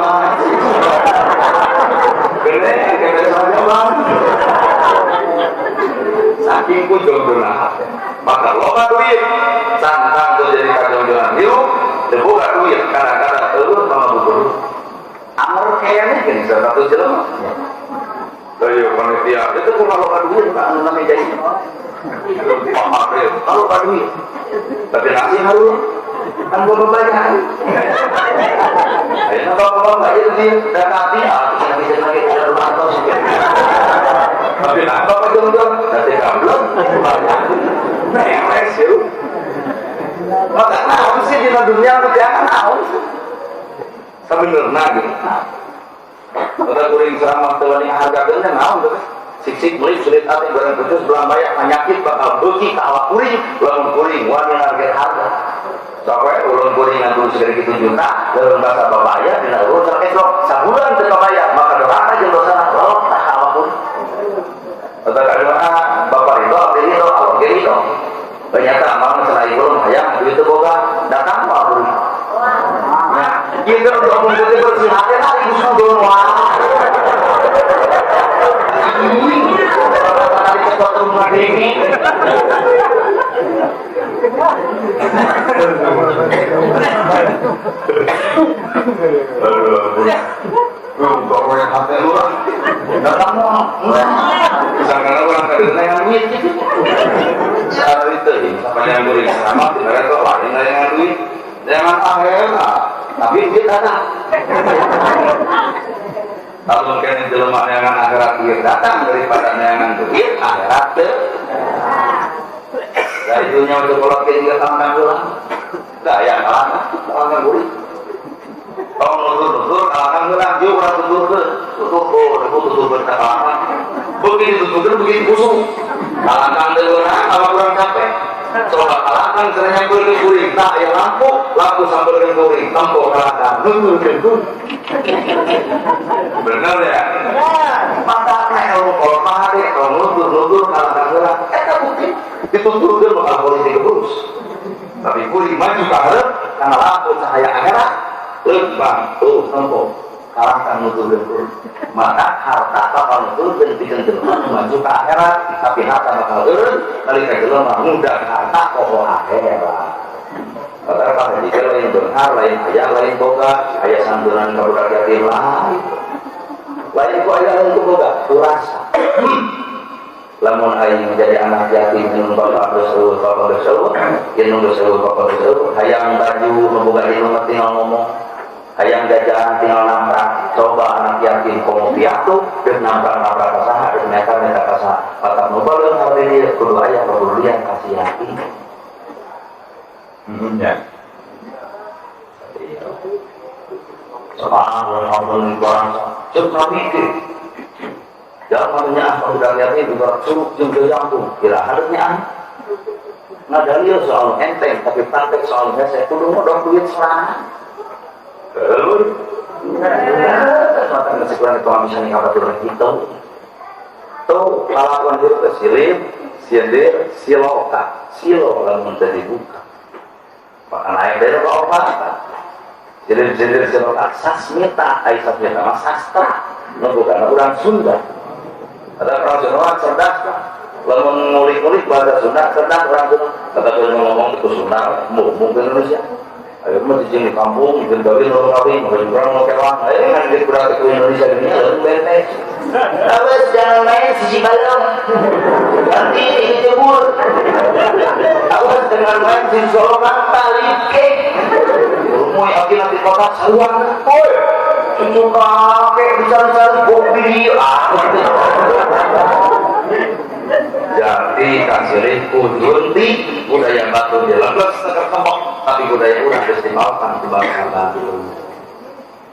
Gede, gede saja Bang. Saking kunjung maka loba duit, santang tuh jadi kajong-jongan hirup, teu boga duit, kadang-kadang eueuh mah butuh. Amar kayaknya gini satu jelema. Ayo panitia, itu cuma loba duit Pak anu namanya jadi. Pak April, kalau loba duit. Tapi nasi harus kan gua banyak. Ayo bapak-bapak itu di dan nanti ah bisa lagi ada rumah atau tapi nah bapak jong-jong nanti gamblong banyak. Beres yuk. Maka naon sih di dunia nu jangan naon sih. Sebenarnya gitu. Udah kuring ceramah teu wani hargakeun naon tuh. Sik-sik meuli sulit ati barang putus belang banyak penyakit bakal beuki ka awak kuring lamun kuring wani harga harga. Sampai ulun kuring ngan segede kitu juta dalam bahasa bapak aya dina urun sakeslok sabulan teu kabayar maka doraka jeung dosana lolok tah ka awak kuring. Kata kadua bapak ridho abdi ridho Allah ge ridho. Ternyata amal cenah ieu ulun hayang duit teu boga datang mah kuring. Nah, ieu teh untuk omong teh bersih hati lah ibu sudon wae. Jangan akhirat, tapi duit datang. Kalau mungkin jelema neangan akhirat duit datang daripada neangan duit akhirat teu. Dari dunia untuk kolot ke juga kalangkan ulang. Dah yang kalangkan, kalangkan guling. Tong nutur-nutur kalangkan ulang, yuk urang tuturkeun. Tutur, tutur ka kalangkan. Begitu tuturkeun begitu busuk. Kalangkan teu beunang, awak urang capek. Coba kalangkan cenah nyampeurkeun kuring, tah aya lampu, lampu sampeurkeun kuring, tempo kalangkan. Nuturkeun. Bener ya? Maka ilmu kolot mah hade, kalau nutur-nutur kalangkan heula, eta bukti dituturkeun bakal polisi keburus. Tapi kuring maju ka hareup kana lampu cahaya akhirat, leumpang tuh tempo kalangkan nuturkeun kuring. Maka harta bakal nuturkeun pikeun jelema maju ka akhirat, tapi harta bakal eureun nalika jelema ngundang harta poho akhirat. Kata Pak Haji lain beunghar, lain aya, lain boga, aya santunan ka budak yatim lain. Lain ku aya lain ku boga, ku rasa. Lamun aing menjadi anak yatim indung bapak geus eueuh, bapak geus eueuh, indung geus eueuh, bapak geus eueuh, hayang baju nu boga indung mah tinggal ngomong, hayang jajan tinggal namprak. Coba anak yatim komo piatu geus namprak-namprak ka saha, geus meta-meta ka saha. Matak nu baleung di dieu kudu aya kepedulian ka si yatim. Ya. Sekarang orang cek nabi itu. Jalma nu nyaah ka budak yatim ibarat curug jeung jangkung. Iraha deuk nyaah? Ngadalil soal enteng tapi praktek soal hese kudu modal duit sorangan. Heuh. Mata nasi kurang itu bisa nih kabatur gitu. Tuh kalakuan hirup teh silip, sindir, siloka, silo lamun teu dibuka. Maka naik dari opat. Silip, sindir, siloka, sasmita, ai sasmita mah sastra. Nu bukan urang Sunda. Ada orang Sunda mah cerdas. Lamun ngulik-ngulik bahasa Sunda, cerdas orang Sunda. Kata kalau ngomong itu Sunda, mungkin Indonesia. Ayo mah cicing di kampung, bikin gawe nu kawin, mau urang mau kewang. Ayo kan di kurang ke Indonesia gini, lalu bete. Awas jangan main sisi balong. Nanti dicebur. Awas jangan main sisi solokan tali kek. Rumoi aki nanti kota saluang. Oi, cucu kakek dicari-cari bok video. Ah. Jadi kasih kudunti budaya batu di leles tembok, tapi budaya urang geus dimaokan ku bangsa Bandung.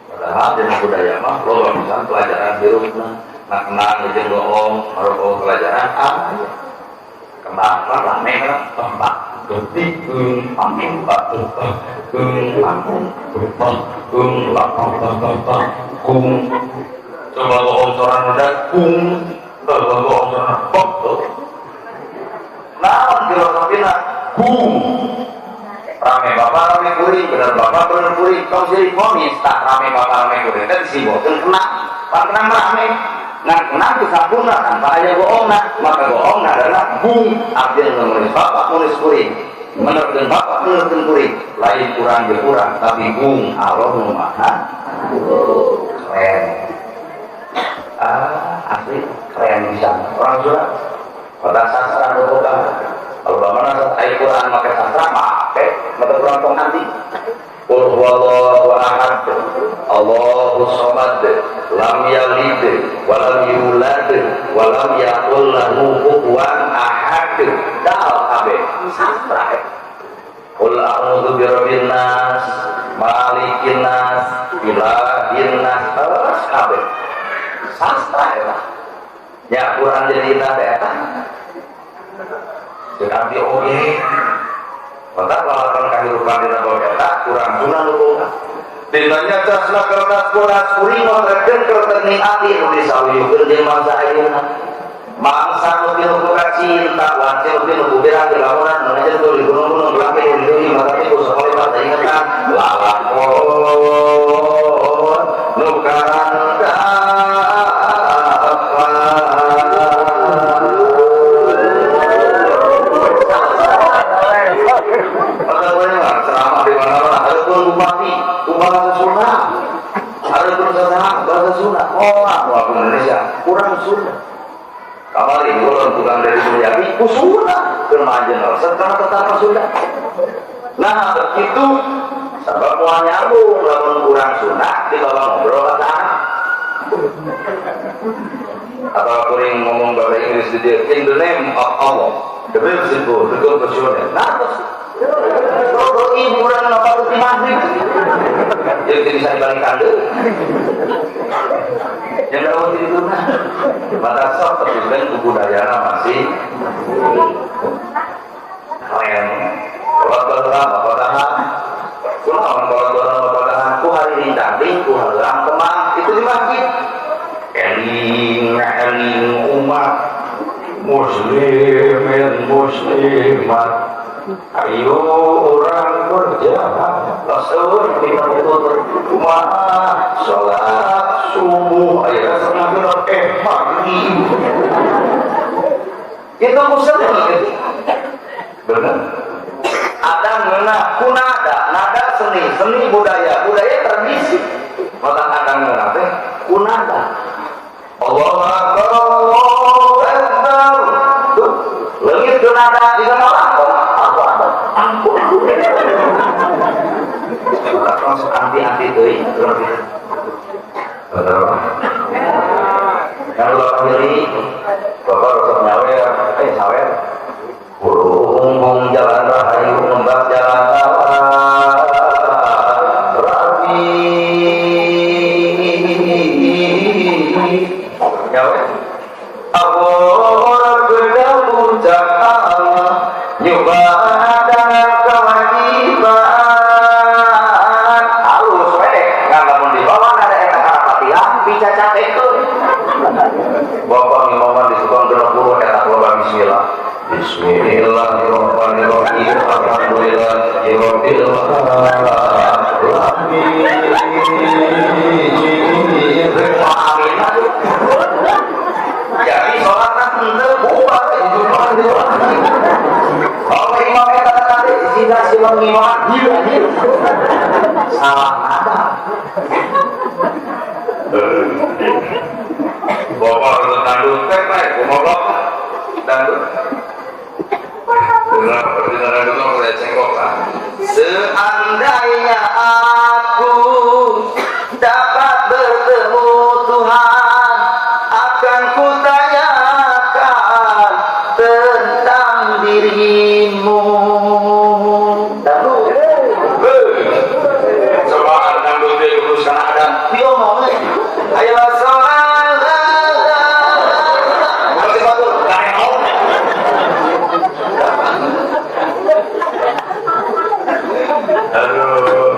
Padahal dina budaya mah loba pisan pelajaran hirupna. Nah kenang jeung goong, baru pelajaran ah. Kembang mah rame kan tembak geti gung panggung batu gung panggung bang gung lapang bang bang gung coba goong soran udah gung coba goong soran bok naon filosofina gung rame bapak rame kuring bener bapak bener kuring tong sirik komis tak rame bapak rame kuring teh disimbolkeun kena pan kena rame ngan kena teu sampurna tanpa aya goongna maka goongna adalah gung artinya nulis bapak nulis kuring menerkeun bapak menerkeun kuring lain kurang jeung kurang tapi gung Allah nu maha keren ah asli keren bisa orang Sunda pada sastra nu boga kalau mana ai Quran make sastra make mata kurang tong anti. Qul huwallahu ahad, Allahu samad, lam yalid wa lam yulad wa lam yakul lahu kufuwan ahad. Dal kabeh sastra. Qul a'udzu birabbin nas, malikin nas, ilahin nas, terus kabeh. Sastra eta. Ya Quran jadi indah teh eta. Ceuk abdi oge. Maka lalapan kahirupan dina bab eta kurang sunah nu boga. Dinanya casna kertas kuras kuring motretkeun kerteni ati nu disawiyukeun jeung mangsa ayeuna. Mangsa nu pinuh ku cinta, wanci nu pinuh ku birang dilamunan, nu ngajen di gunung-gunung laki nu dideui mata tiku sakola mata ingetan lalakon nu karangga. Ceramah di mana-mana, ada pun bupati, bahasa Sunda, ada pun sesaha bahasa Sunda. Oh, aku Indonesia kurang Sunda. Kamari ulun tukang dari Mulyadi, ku Sunda, keur majen karena tetap Sunda. Nah, begitu sabab moal nyambung lamun kurang Sunda dibawa ngobrol kata atau kuring ngomong bahasa Inggris di dia, in the name of Allah, the merciful, the compassionate. Nah, terus kalau ibu orang kenapa harus di maghrib? Jadi tidak bisa dibalikan deh. Yang dalam itu nah, mata sok tapi kan kebudayaan masih keren. Kalau baheula bapak tahan, kunaon kalau baheula bapak tahan, ku hari rindang, ku halang kemang itu di masjid. Eling eling umat muslimin muslimat, ayo orang berjalan rasul lima itu kumaha sholat subuh ayo setengah genep pagi itu muslim benar ada ngena kunada nada seni seni budaya budaya tradisi maka ada ngena teh kunada Allahu Akbar Allahu Akbar tuh leungit ke nada di sana ampun langsung anti-anti deui betul yang lo pilih bapak resep nyawer sawer burung jalan rahayu ngembang jalan rapi nyawer Allah kedah ucap Allah nyubadan kewajiban halus we ngan lamun dibawa nada eta kana Fatihah picacakekeun. Bapak imaman di Subang 60 eta loba bismillah. Bismillahirrahmanirrahim. Alhamdulillahirabbil alamin. Jadi sholatna henteu bubar kalau imam eta tadi sina silang imam salah nada. Bapak harus tanduk teh naik, goblok tanduk. Seandainya aku dapat bertemu Tuhan, akan kutanyakan tentang dirimu. Tanduk. Cobaan tanduk dia terus karena ada diomongin. Ayolah sholat. Aduh,